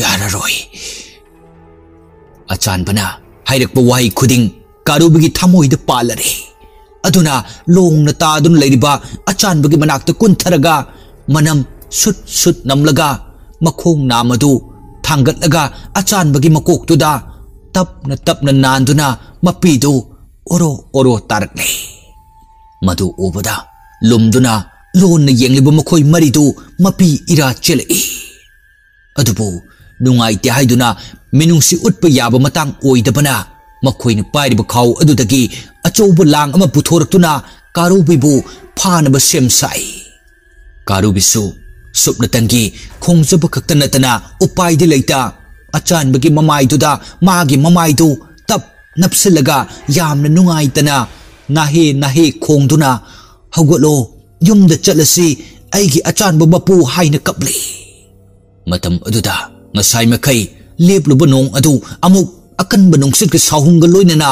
ꯌꯥꯔꯔꯣꯏ꯫" ꯑꯆꯥꯟꯕꯅ ꯍꯥꯏꯔꯛꯄ ꯋꯥꯍꯩ ꯈꯨꯗꯤꯡ ꯀꯥꯔꯨꯕꯤꯒꯤ ꯊꯃꯣꯏꯗ ꯄꯥꯜꯂꯔꯦ꯫ ꯑꯗꯨꯅ ꯂꯣꯡꯅ ꯇꯥꯗꯨꯅ ꯂꯩꯔꯤꯕ ꯑꯆꯥꯟꯕꯒꯤ ꯃꯅꯥꯛꯇ ꯀꯨꯟꯊꯔꯒ ꯃꯅꯝ ꯁꯨꯠ ꯁꯨꯠ ꯅꯝꯂꯒ ꯃꯈꯣꯡ ꯅꯥꯝ ꯑꯗꯨ ꯊꯥꯡꯒꯠꯂꯒ ꯑꯆꯥꯟꯕꯒꯤ ꯃꯀꯣꯛꯇꯨꯗ ꯇꯞꯅ ꯇꯞꯅ ꯅꯥꯟꯗꯨꯅ ꯃꯄꯤꯗꯨ ꯑꯣꯔꯣ ꯑꯣꯔꯣ ꯇꯥꯔꯛꯂꯦ꯫ ꯃꯗꯨ ꯎꯕꯗ ꯂꯨꯝꯗꯨꯅ ꯂꯣꯟꯅ ꯌꯦꯡꯂꯤꯕ ꯃꯈꯣꯏ ꯃꯔꯤꯗꯨ ꯃꯄꯤ ꯏꯔꯥ ꯆꯦꯜꯂꯛꯏ꯫ ꯑꯗꯨꯕꯨ ꯅꯨꯡꯉꯥꯏꯇꯦ ꯍꯥꯏꯗꯨꯅ ꯃꯤꯅꯨꯡꯁꯤ ꯎꯠꯄ ꯌꯥꯕ ꯃꯇꯥꯡ ꯑꯣꯏꯗꯕꯅ ꯃꯈꯣꯏꯅ ꯄꯥꯏꯔꯤꯕ ꯈꯥꯎ ꯑꯗꯨꯗꯒꯤ ꯑꯆꯧꯕ ꯂꯥꯡ ꯑꯃ ꯄꯨꯊꯣꯔꯛꯇꯨꯅ ꯀꯥꯔꯨꯕꯤꯕꯨ ꯐꯥꯅꯕ ꯁꯦꯝ ꯁꯥꯏ꯫ ꯀꯥꯔꯨꯕꯤꯁꯨ ꯁꯨꯞꯅꯇꯪꯒꯤ ꯈꯣꯡꯖꯕ ꯈꯛꯇ ꯅꯠꯇꯅ ꯎꯄꯥꯏꯗꯤ ꯂꯩꯇ ꯑꯆꯥꯟꯕꯒꯤ ꯃꯃꯥꯏꯗꯨꯗ ꯃꯥꯒꯤ ꯃꯃꯥꯏꯗꯨ ꯇꯞ ꯅꯞꯁꯤꯜꯂꯒ ꯌꯥꯝꯅ ꯅꯨꯡꯉꯥꯏꯇꯅ ꯅꯥꯍꯦ ꯅꯥꯍꯦ ꯈꯣꯡꯗꯨꯅ, "ꯍꯧꯒꯠꯂꯣ, ꯌꯨꯝꯗ ꯆꯠꯂꯁꯤ, ꯑꯩꯒꯤ ꯑꯆꯥꯟꯕ ꯃꯄꯨ" ꯍꯥꯏꯅ ꯀꯞꯂꯤ꯫ ꯃꯇꯝ ꯑꯗꯨꯗ ꯉꯁꯥꯏ ꯃꯈꯩ ꯂꯦꯞꯂꯨꯕ ꯅꯣꯡ ꯑꯗꯨ ꯑꯃꯨꯛ ꯑꯀꯟꯕ ꯅꯨꯡꯁꯤꯠꯀꯤ ꯁꯥꯍꯨꯝꯒ ꯂꯣꯏꯅꯅ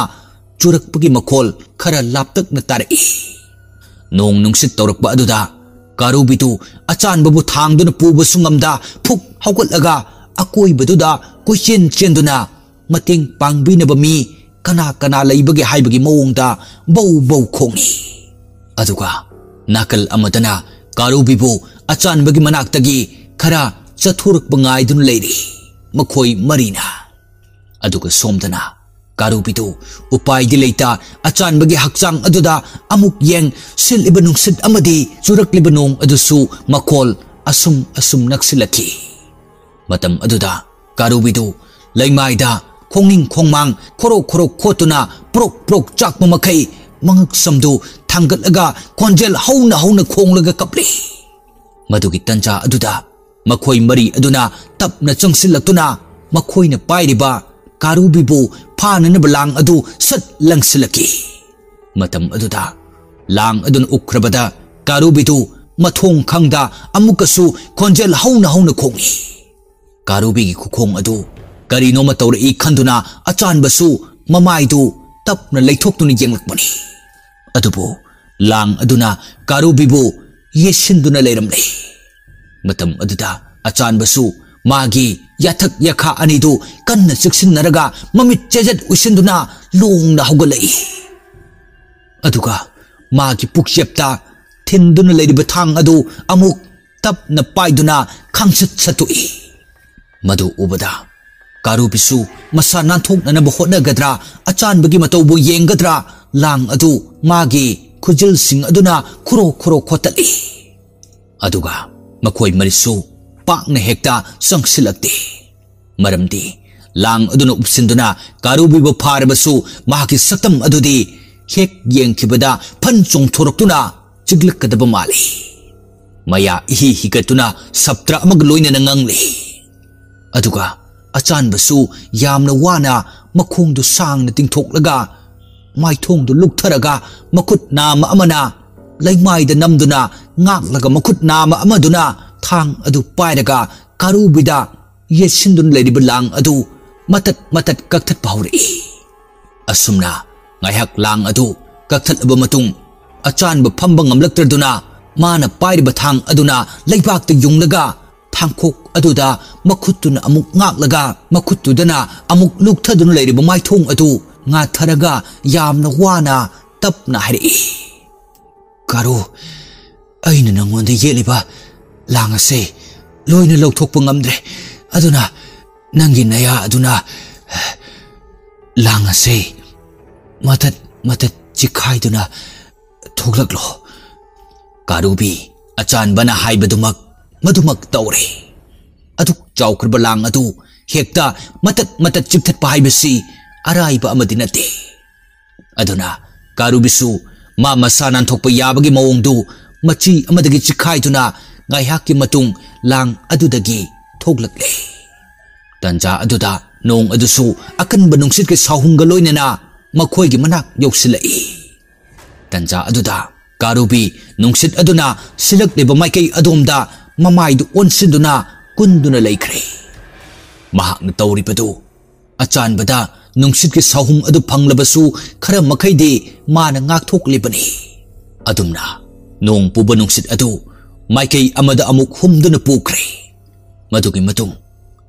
ꯆꯨꯔꯛꯄꯒꯤ ꯃꯈꯣꯜ ꯈꯔ ꯂꯥꯞꯇꯛꯅ ꯇꯥꯔꯛꯏ꯫ ꯅꯣꯡ ꯅꯨꯡꯁꯤꯠ ꯇꯧꯔꯛꯄ ꯑꯗꯨꯗ ꯀꯥꯔꯨꯕꯤꯗꯨ ꯑꯆꯥꯟꯕꯕꯨ ꯊꯥꯡꯗꯨꯅ ꯄꯨꯕꯁꯨ ꯉꯝꯗ ꯐꯨꯛ ꯍꯧꯒꯠꯂꯒ ꯑꯀꯣꯏꯕꯗꯨꯗ ꯀꯣꯏꯆꯦꯟ ꯆꯦꯟꯗꯨꯅ ꯃꯇꯦꯡ ꯄꯥꯡꯕꯤꯅꯕ ꯃꯤ ꯀꯅꯥ ꯀꯅꯥ ꯂꯩꯕꯒꯦ ꯍꯥꯏꯕꯒꯤ ꯃꯑꯣꯡꯗ ꯕꯧ ꯕꯧ ꯈꯣꯡꯏ꯫ ꯑꯗꯨꯒ ꯅꯥꯀꯜ ꯑꯃꯗꯅ ꯀꯥꯔꯨꯕꯤꯕꯨ ꯑꯆꯥꯟꯕꯒꯤ ꯃꯅꯥꯛꯇꯒꯤ ꯈꯔ ꯆꯠꯊꯣꯔꯛꯄ ꯉꯥꯏꯗꯨꯅ ꯂꯩꯔꯤ ꯃꯈꯣꯏ ꯃꯔꯤꯅ꯫ ꯑꯗꯨꯒ ꯁꯣꯝꯗꯅ ꯀꯥꯔꯨꯕꯤꯗꯨ ꯎꯄꯥꯏꯗꯤ ꯂꯩꯇ ꯑꯆꯥꯟꯕꯒꯤ ꯍꯛꯆꯥꯡ ꯑꯗꯨꯗ ꯑꯃꯨꯛ ꯌꯦꯡ, ꯁꯤꯠꯂꯤꯕ ꯅꯨꯡꯁꯤꯠ ꯑꯃꯗꯤ ꯆꯨꯔꯛꯂꯤꯕ ꯅꯣꯡ ꯑꯗꯨꯁꯨ ꯃꯈꯣꯜ ꯑꯁꯨꯝ ꯑꯁꯨꯝ ꯅꯛꯁꯤꯜꯂꯛꯈꯤ꯫ ꯃꯇꯝ ꯑꯗꯨꯗ ꯀꯥꯔꯨꯕꯤꯗꯨ ꯂꯩꯃꯥꯏꯗ ꯈꯣꯡꯅꯤꯡ ꯈꯣꯡꯃꯥꯡ ꯈꯣꯔꯣꯛ ꯈꯣꯔꯣꯛ ꯈꯣꯠꯇꯨꯅ ꯄ꯭ꯔꯣꯛ ꯄ꯭ꯔꯣꯛ ꯆꯥꯛꯄ ꯃꯈꯩ ꯃꯉꯛꯁꯝꯗꯨ ꯊꯥꯡꯒꯠꯂꯒ ꯈꯣꯟꯖꯦꯜ ꯍꯧꯅ ꯍꯧꯅ ꯈꯣꯡꯂꯒ ꯀꯞꯂꯤ꯫ ꯃꯗꯨꯒꯤ ꯇꯟꯖꯥ ꯑꯗꯨꯗ ꯃꯈꯣꯏ ꯃꯔꯤ ꯑꯗꯨꯅ ꯇꯞꯅ ꯆꯪꯁꯤꯜꯂꯛꯇꯨꯅ ꯃꯈꯣꯏꯅ ꯄꯥꯏꯔꯤꯕ ꯀꯥꯔꯨꯕꯤꯕꯨ ꯐꯥꯅꯅꯕ ꯂꯥꯡ ꯑꯗꯨ ꯁꯠ ꯂꯪꯁꯤꯜꯂꯛꯈꯤ꯫ ꯃꯇꯝ ꯑꯗꯨꯗ ꯂꯥꯡ ꯑꯗꯨꯅ ꯎꯈ꯭ꯔꯕꯗ ꯀꯥꯔꯨꯕꯤꯗꯨ ꯃꯊꯣꯡ ꯈꯪꯗ ꯑꯃꯨꯛꯀꯁꯨ ꯈꯣꯟꯖꯦꯜ ꯍꯧꯅ ꯍꯧꯅ ꯈꯣꯡꯏ꯫ ꯀꯥꯔꯨꯕꯤꯒꯤ ꯈꯨꯈꯣꯡ ꯑꯗꯨ ꯀꯔꯤꯅꯣꯃ ꯇꯧꯔꯛꯏ ꯈꯟꯗꯨꯅ ꯑꯆꯥꯟꯕꯁꯨ ꯃꯃꯥꯏꯗꯨ ꯇꯞꯅ ꯂꯩꯊꯣꯛꯇꯨꯅ ꯌꯦꯡꯂꯛꯄꯅꯤ꯫ ꯑꯗꯨꯕꯨ ꯂꯥꯡ ꯑꯗꯨꯅ ꯀꯥꯔꯨꯕꯤꯕꯨ ꯌꯦꯠꯁꯤꯟꯗꯨꯅ ꯂꯩꯔꯝꯂꯦ꯫ ꯃꯇꯝ ꯑꯗꯨꯗ ꯑꯆꯥꯟꯕꯁꯨ ꯃꯥꯒꯤ ꯌꯥꯊꯛ ꯌꯥꯈꯥ ꯑꯅꯤꯗꯨ ꯀꯟꯅ ꯆꯤꯛꯁꯤꯟꯅꯔꯒ ꯃꯃꯤꯠ ꯆꯦꯖꯠ ꯎꯏꯁꯤꯟꯗꯨꯅ ꯂꯣꯡꯅ ꯍꯧꯒꯠꯂꯛꯏ꯫ ꯑꯗꯨꯒ ꯃꯥꯒꯤ ꯄꯨꯛꯆꯦꯞꯇ ꯊꯤꯟꯗꯨꯅ ꯂꯩꯔꯤꯕ ꯊꯥꯡ ꯑꯗꯨ ꯑꯃꯨꯛ ꯇꯞꯅ ꯄꯥꯏꯗꯨꯅ ꯈꯪꯁꯠ ꯁꯠꯇꯣꯛꯏ꯫ ꯃꯗꯨ ꯎꯕꯗ ꯀꯥꯔꯨꯕꯤꯁꯨ ꯃꯁꯥ ꯅꯥꯟꯊꯣꯛꯅꯅꯕ ꯍꯣꯠꯅꯒꯗ꯭ꯔꯥ, ꯑꯆꯥꯟꯕꯒꯤ ꯃꯇꯧꯕꯨ ꯌꯦꯡꯒꯗ꯭ꯔꯥ, ꯂꯥꯡ ꯑꯗꯨ ꯃꯥꯒꯤ ꯈꯨꯖꯤꯜꯁꯤꯡ ꯑꯗꯨꯅ ꯈꯨꯔꯣ ꯈꯨꯔꯣ ꯈꯣꯠꯇꯠꯂꯤ꯫ ꯑꯗꯨꯒ ꯃꯈꯣꯏ ꯃꯔꯤꯁꯨ ꯄꯥꯛꯅ ꯍꯦꯛꯇ ꯆꯪꯁꯤꯜꯂꯛꯇꯦ꯫ ꯃꯔꯝꯗꯤ ꯂꯥꯡ ꯑꯗꯨꯅ ꯎꯞꯁꯤꯟꯗꯨꯅ ꯀꯥꯔꯨꯕꯤꯕꯨ ꯐꯥꯔꯕꯁꯨ ꯃꯍꯥꯛꯀꯤ ꯁꯛꯇꯝ ꯑꯗꯨꯗꯤ ꯍꯦꯛ ꯌꯦꯡꯈꯤꯕꯗ ꯐꯟ ꯆꯣꯡꯊꯣꯔꯛꯇꯨꯅ ꯆꯤꯛꯂꯛꯀꯗꯕ ꯃꯥꯜꯂꯤ꯫ ꯃꯌꯥ ꯏꯍꯤ ꯍꯤꯒꯠꯇꯨꯅ ꯁꯞꯇ꯭ꯔ ꯑꯃꯒ ꯂꯣꯏꯅꯅ ꯉꯥꯡꯂꯤ꯫ ꯑꯗꯨꯒ ꯑꯆꯥꯟꯕꯁꯨ ꯌꯥꯝꯅ ꯋꯥꯅ ꯃꯈꯣꯡꯗꯨ ꯁꯥꯡꯅ ꯇꯤꯡꯊꯣꯛꯂꯒ ꯃꯥꯏꯊꯣꯡꯗꯨ ꯂꯨꯛꯊꯔꯒ ꯃꯈꯨꯠ ꯅꯥꯝꯃ ꯑꯃꯅ ꯂꯩꯃꯥꯏꯗ ꯅꯝꯗꯨꯅ ꯉꯥꯛꯂꯒ ꯃꯈꯨꯠ ꯅꯥꯝꯃ ꯑꯃꯗꯨꯅ ꯊꯥꯡ ꯑꯗꯨ ꯄꯥꯏꯔꯒ ꯀꯥꯔꯨꯕꯤꯗ ꯌꯦꯠꯁꯤꯟꯗꯨꯅ ꯂꯩꯔꯤꯕ ꯂꯥꯡ ꯑꯗꯨ ꯃꯇꯠ ꯃꯇꯠ ꯀꯛꯊꯠꯄ ꯍꯧꯔꯛꯏ꯫ ꯑꯁꯨꯝꯅ ꯉꯥꯏꯍꯥꯛ ꯂꯥꯡ ꯑꯗꯨ ꯀꯛꯊꯠꯂꯕ ꯃꯇꯨꯡ ꯑꯆꯥꯟꯕ ꯐꯝꯕ ꯉꯝꯂꯛꯇ꯭ꯔꯗꯨꯅ ꯃꯥꯅ ꯄꯥꯏꯔꯤꯕ ꯊꯥꯡ ꯑꯗꯨꯅ ꯂꯩꯕꯥꯛꯇ ꯌꯨꯡꯂꯒ ꯊꯥꯡꯈꯣꯛ ꯑꯗꯨꯗ ꯃꯈꯨꯠꯇꯨꯅ ꯑꯃꯨꯛ ꯉꯥꯛꯂꯒ ꯃꯈꯨꯠꯇꯨꯗꯅ ꯑꯃꯨꯛ ꯂꯨꯛꯊꯗꯨꯅ ꯂꯩꯔꯤꯕ ꯃꯥꯏꯊꯣꯡ ꯑꯗꯨ ꯉꯥꯊꯔꯒ ꯌꯥꯝꯅ ꯋꯥꯅ ꯇꯞꯅ ꯍꯥꯏꯔꯛꯏ꯫ "ꯀꯥꯔꯨ, ꯑꯩꯅ ꯅꯪꯉꯣꯟꯗ ꯌꯦꯠꯂꯤꯕ ꯂꯥꯡ ꯑꯁꯦ ꯂꯣꯏꯅ ꯂꯧꯊꯣꯛꯄ ꯉꯝꯗ꯭ꯔꯦ꯫ ꯑꯗꯨꯅ ꯅꯪꯒꯤ ꯅꯌꯥ ꯑꯗꯨꯅ ꯂꯥꯡ ꯑꯁꯦ ꯃꯇꯠ ꯃꯇꯠ ꯆꯤꯈꯥꯏꯗꯨꯅ ꯊꯣꯛꯂꯛꯂꯣ꯫" ꯀꯥꯔꯨꯕꯤ ꯑꯆꯥꯟꯕꯅ ꯍꯥꯏꯕꯗꯨꯃꯛ ꯃꯗꯨꯃꯛ ꯇꯧꯔꯦ꯫ ꯑꯗꯨꯛ ꯆꯥꯎꯈ꯭ꯔꯕ ꯂꯥꯡ ꯑꯗꯨ ꯍꯦꯛꯇ ꯃꯇꯠ ꯃꯇꯠ ꯆꯤꯛꯊꯠꯄ ꯍꯥꯏꯕꯁꯤ ꯑꯔꯥꯏꯕ ꯑꯃꯗꯤ ꯅꯠꯇꯦ꯫ ꯑꯗꯨꯅ ꯀꯥꯔꯨꯕꯤꯁꯨ ꯃꯥ ꯃꯁꯥ ꯅꯥꯟꯊꯣꯛꯄ ꯌꯥꯕꯒꯤ ꯃꯑꯣꯡꯗꯨ ꯃꯆꯤ ꯑꯃꯗꯒꯤ ꯆꯤꯛꯈꯥꯏꯗꯨꯅ ꯉꯥꯏꯍꯥꯛꯀꯤ ꯃꯇꯨꯡ ꯂꯥꯡ ꯑꯗꯨꯗꯒꯤ ꯊꯣꯛꯂꯛꯂꯦ꯫ ꯇꯟꯖꯥ ꯑꯗꯨꯗ ꯅꯣꯡ ꯑꯗꯨꯁꯨ ꯑꯀꯟꯕ ꯅꯨꯡꯁꯤꯠꯀꯤ ꯁꯥꯍꯨꯝꯒ ꯂꯣꯏꯅꯅ ꯃꯈꯣꯏꯒꯤ ꯃꯅꯥꯛ ꯌꯧꯁꯤꯜꯂꯛꯏ꯫ ꯇꯟꯖꯥ ꯑꯗꯨꯗ ꯀꯥꯔꯨꯕꯤ ꯅꯨꯡꯁꯤꯠ ꯑꯗꯨꯅ ꯁꯤꯜꯂꯛꯂꯤꯕ ꯃꯥꯏꯀꯩ ꯑꯗꯣꯝꯗ ꯃꯃꯥꯏꯗꯨ ꯑꯣꯟꯁꯤꯟꯗꯨꯅ ꯀꯨꯟꯗꯨꯅ ꯂꯩꯈ꯭ꯔꯦ꯫ ꯃꯍꯥꯛꯅ ꯇꯧꯔꯤꯕꯗꯨ ꯑꯆꯥꯟꯕꯗ ꯅꯨꯡꯁꯤꯠꯀꯤ ꯁꯥꯍꯨꯝ ꯑꯗꯨ ꯐꯪꯂꯕꯁꯨ ꯈꯔ ꯃꯈꯩꯗꯤ ꯃꯥꯅ ꯉꯥꯛꯊꯣꯛꯂꯤꯕꯅꯤ꯫ ꯑꯗꯨꯝꯅ ꯅꯣꯡ ꯄꯨꯕ ꯅꯨꯡꯁꯤꯠ ꯑꯗꯨ ꯃꯥꯏꯀꯩ ꯑꯃꯗ ꯑꯃꯨꯛ ꯍꯨꯝꯗꯨꯅ ꯄꯨꯈ꯭ꯔꯦ꯫ ꯃꯗꯨꯒꯤ ꯃꯇꯨꯡ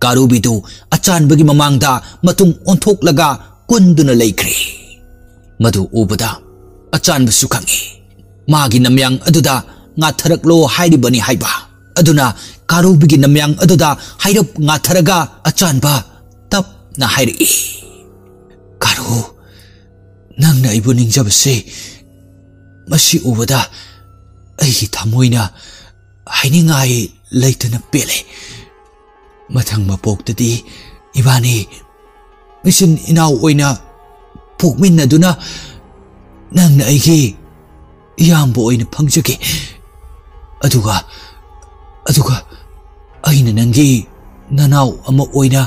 ꯀꯥꯔꯨꯕꯤꯗꯨ ꯑꯆꯥꯟꯕꯒꯤ ꯃꯃꯥꯡꯗ ꯃꯇꯨꯡ ꯑꯣꯟꯊꯣꯛꯂꯒ ꯀꯨꯟꯗꯨꯅ ꯂꯩꯈ꯭ꯔꯦ꯫ ꯃꯗꯨ ꯎꯕꯗ ꯑꯆꯥꯟꯕꯁꯨ ꯈꯪꯏ, ꯃꯥꯒꯤ ꯅꯝꯌꯥꯡ ꯑꯗꯨꯗ ꯉꯥꯊꯔꯛꯂꯣ ꯍꯥꯏꯔꯤꯕꯅꯤ ꯍꯥꯏꯕ꯫ ꯑꯗꯨꯅ ꯀꯥꯔꯨꯕꯤꯒꯤ ꯅꯝꯌꯥꯡ ꯑꯗꯨꯗ ꯍꯥꯏꯔꯞ ꯉꯥꯊꯔꯒ ꯑꯆꯥꯟꯕ ꯇꯞꯅ ꯍꯥꯏꯔꯛꯏ, "ꯀꯥꯔꯨ, ꯅꯪꯅ ꯑꯩꯕꯨ ꯅꯤꯡꯖꯕꯁꯦ, ꯃꯁꯤ ꯎꯕꯗ ꯑꯩꯒꯤ ꯊꯃꯣꯏꯅ ꯍꯥꯏꯅꯤꯡꯉꯥꯏ ꯂꯩꯇꯅ ꯄꯦꯜꯂꯦ꯫ ꯃꯊꯪ ꯃꯄꯣꯛꯇꯗꯤ ꯏꯕꯥꯅꯤ ꯏꯆꯤꯟ ꯏꯅꯥꯎ ꯑꯣꯏꯅ ꯄꯣꯛꯃꯤꯟꯅꯗꯨꯅ ꯅꯪꯅ ꯑꯩꯒꯤ ꯏꯌꯥꯝꯕ ꯑꯣꯏꯅ ꯐꯪꯖꯒꯦ꯫ ꯑꯗꯨꯒ, ꯑꯗꯨꯒ ꯑꯩꯅ ꯅꯪꯒꯤ ꯅꯅꯥꯎ ꯑꯃ ꯑꯣꯏꯅ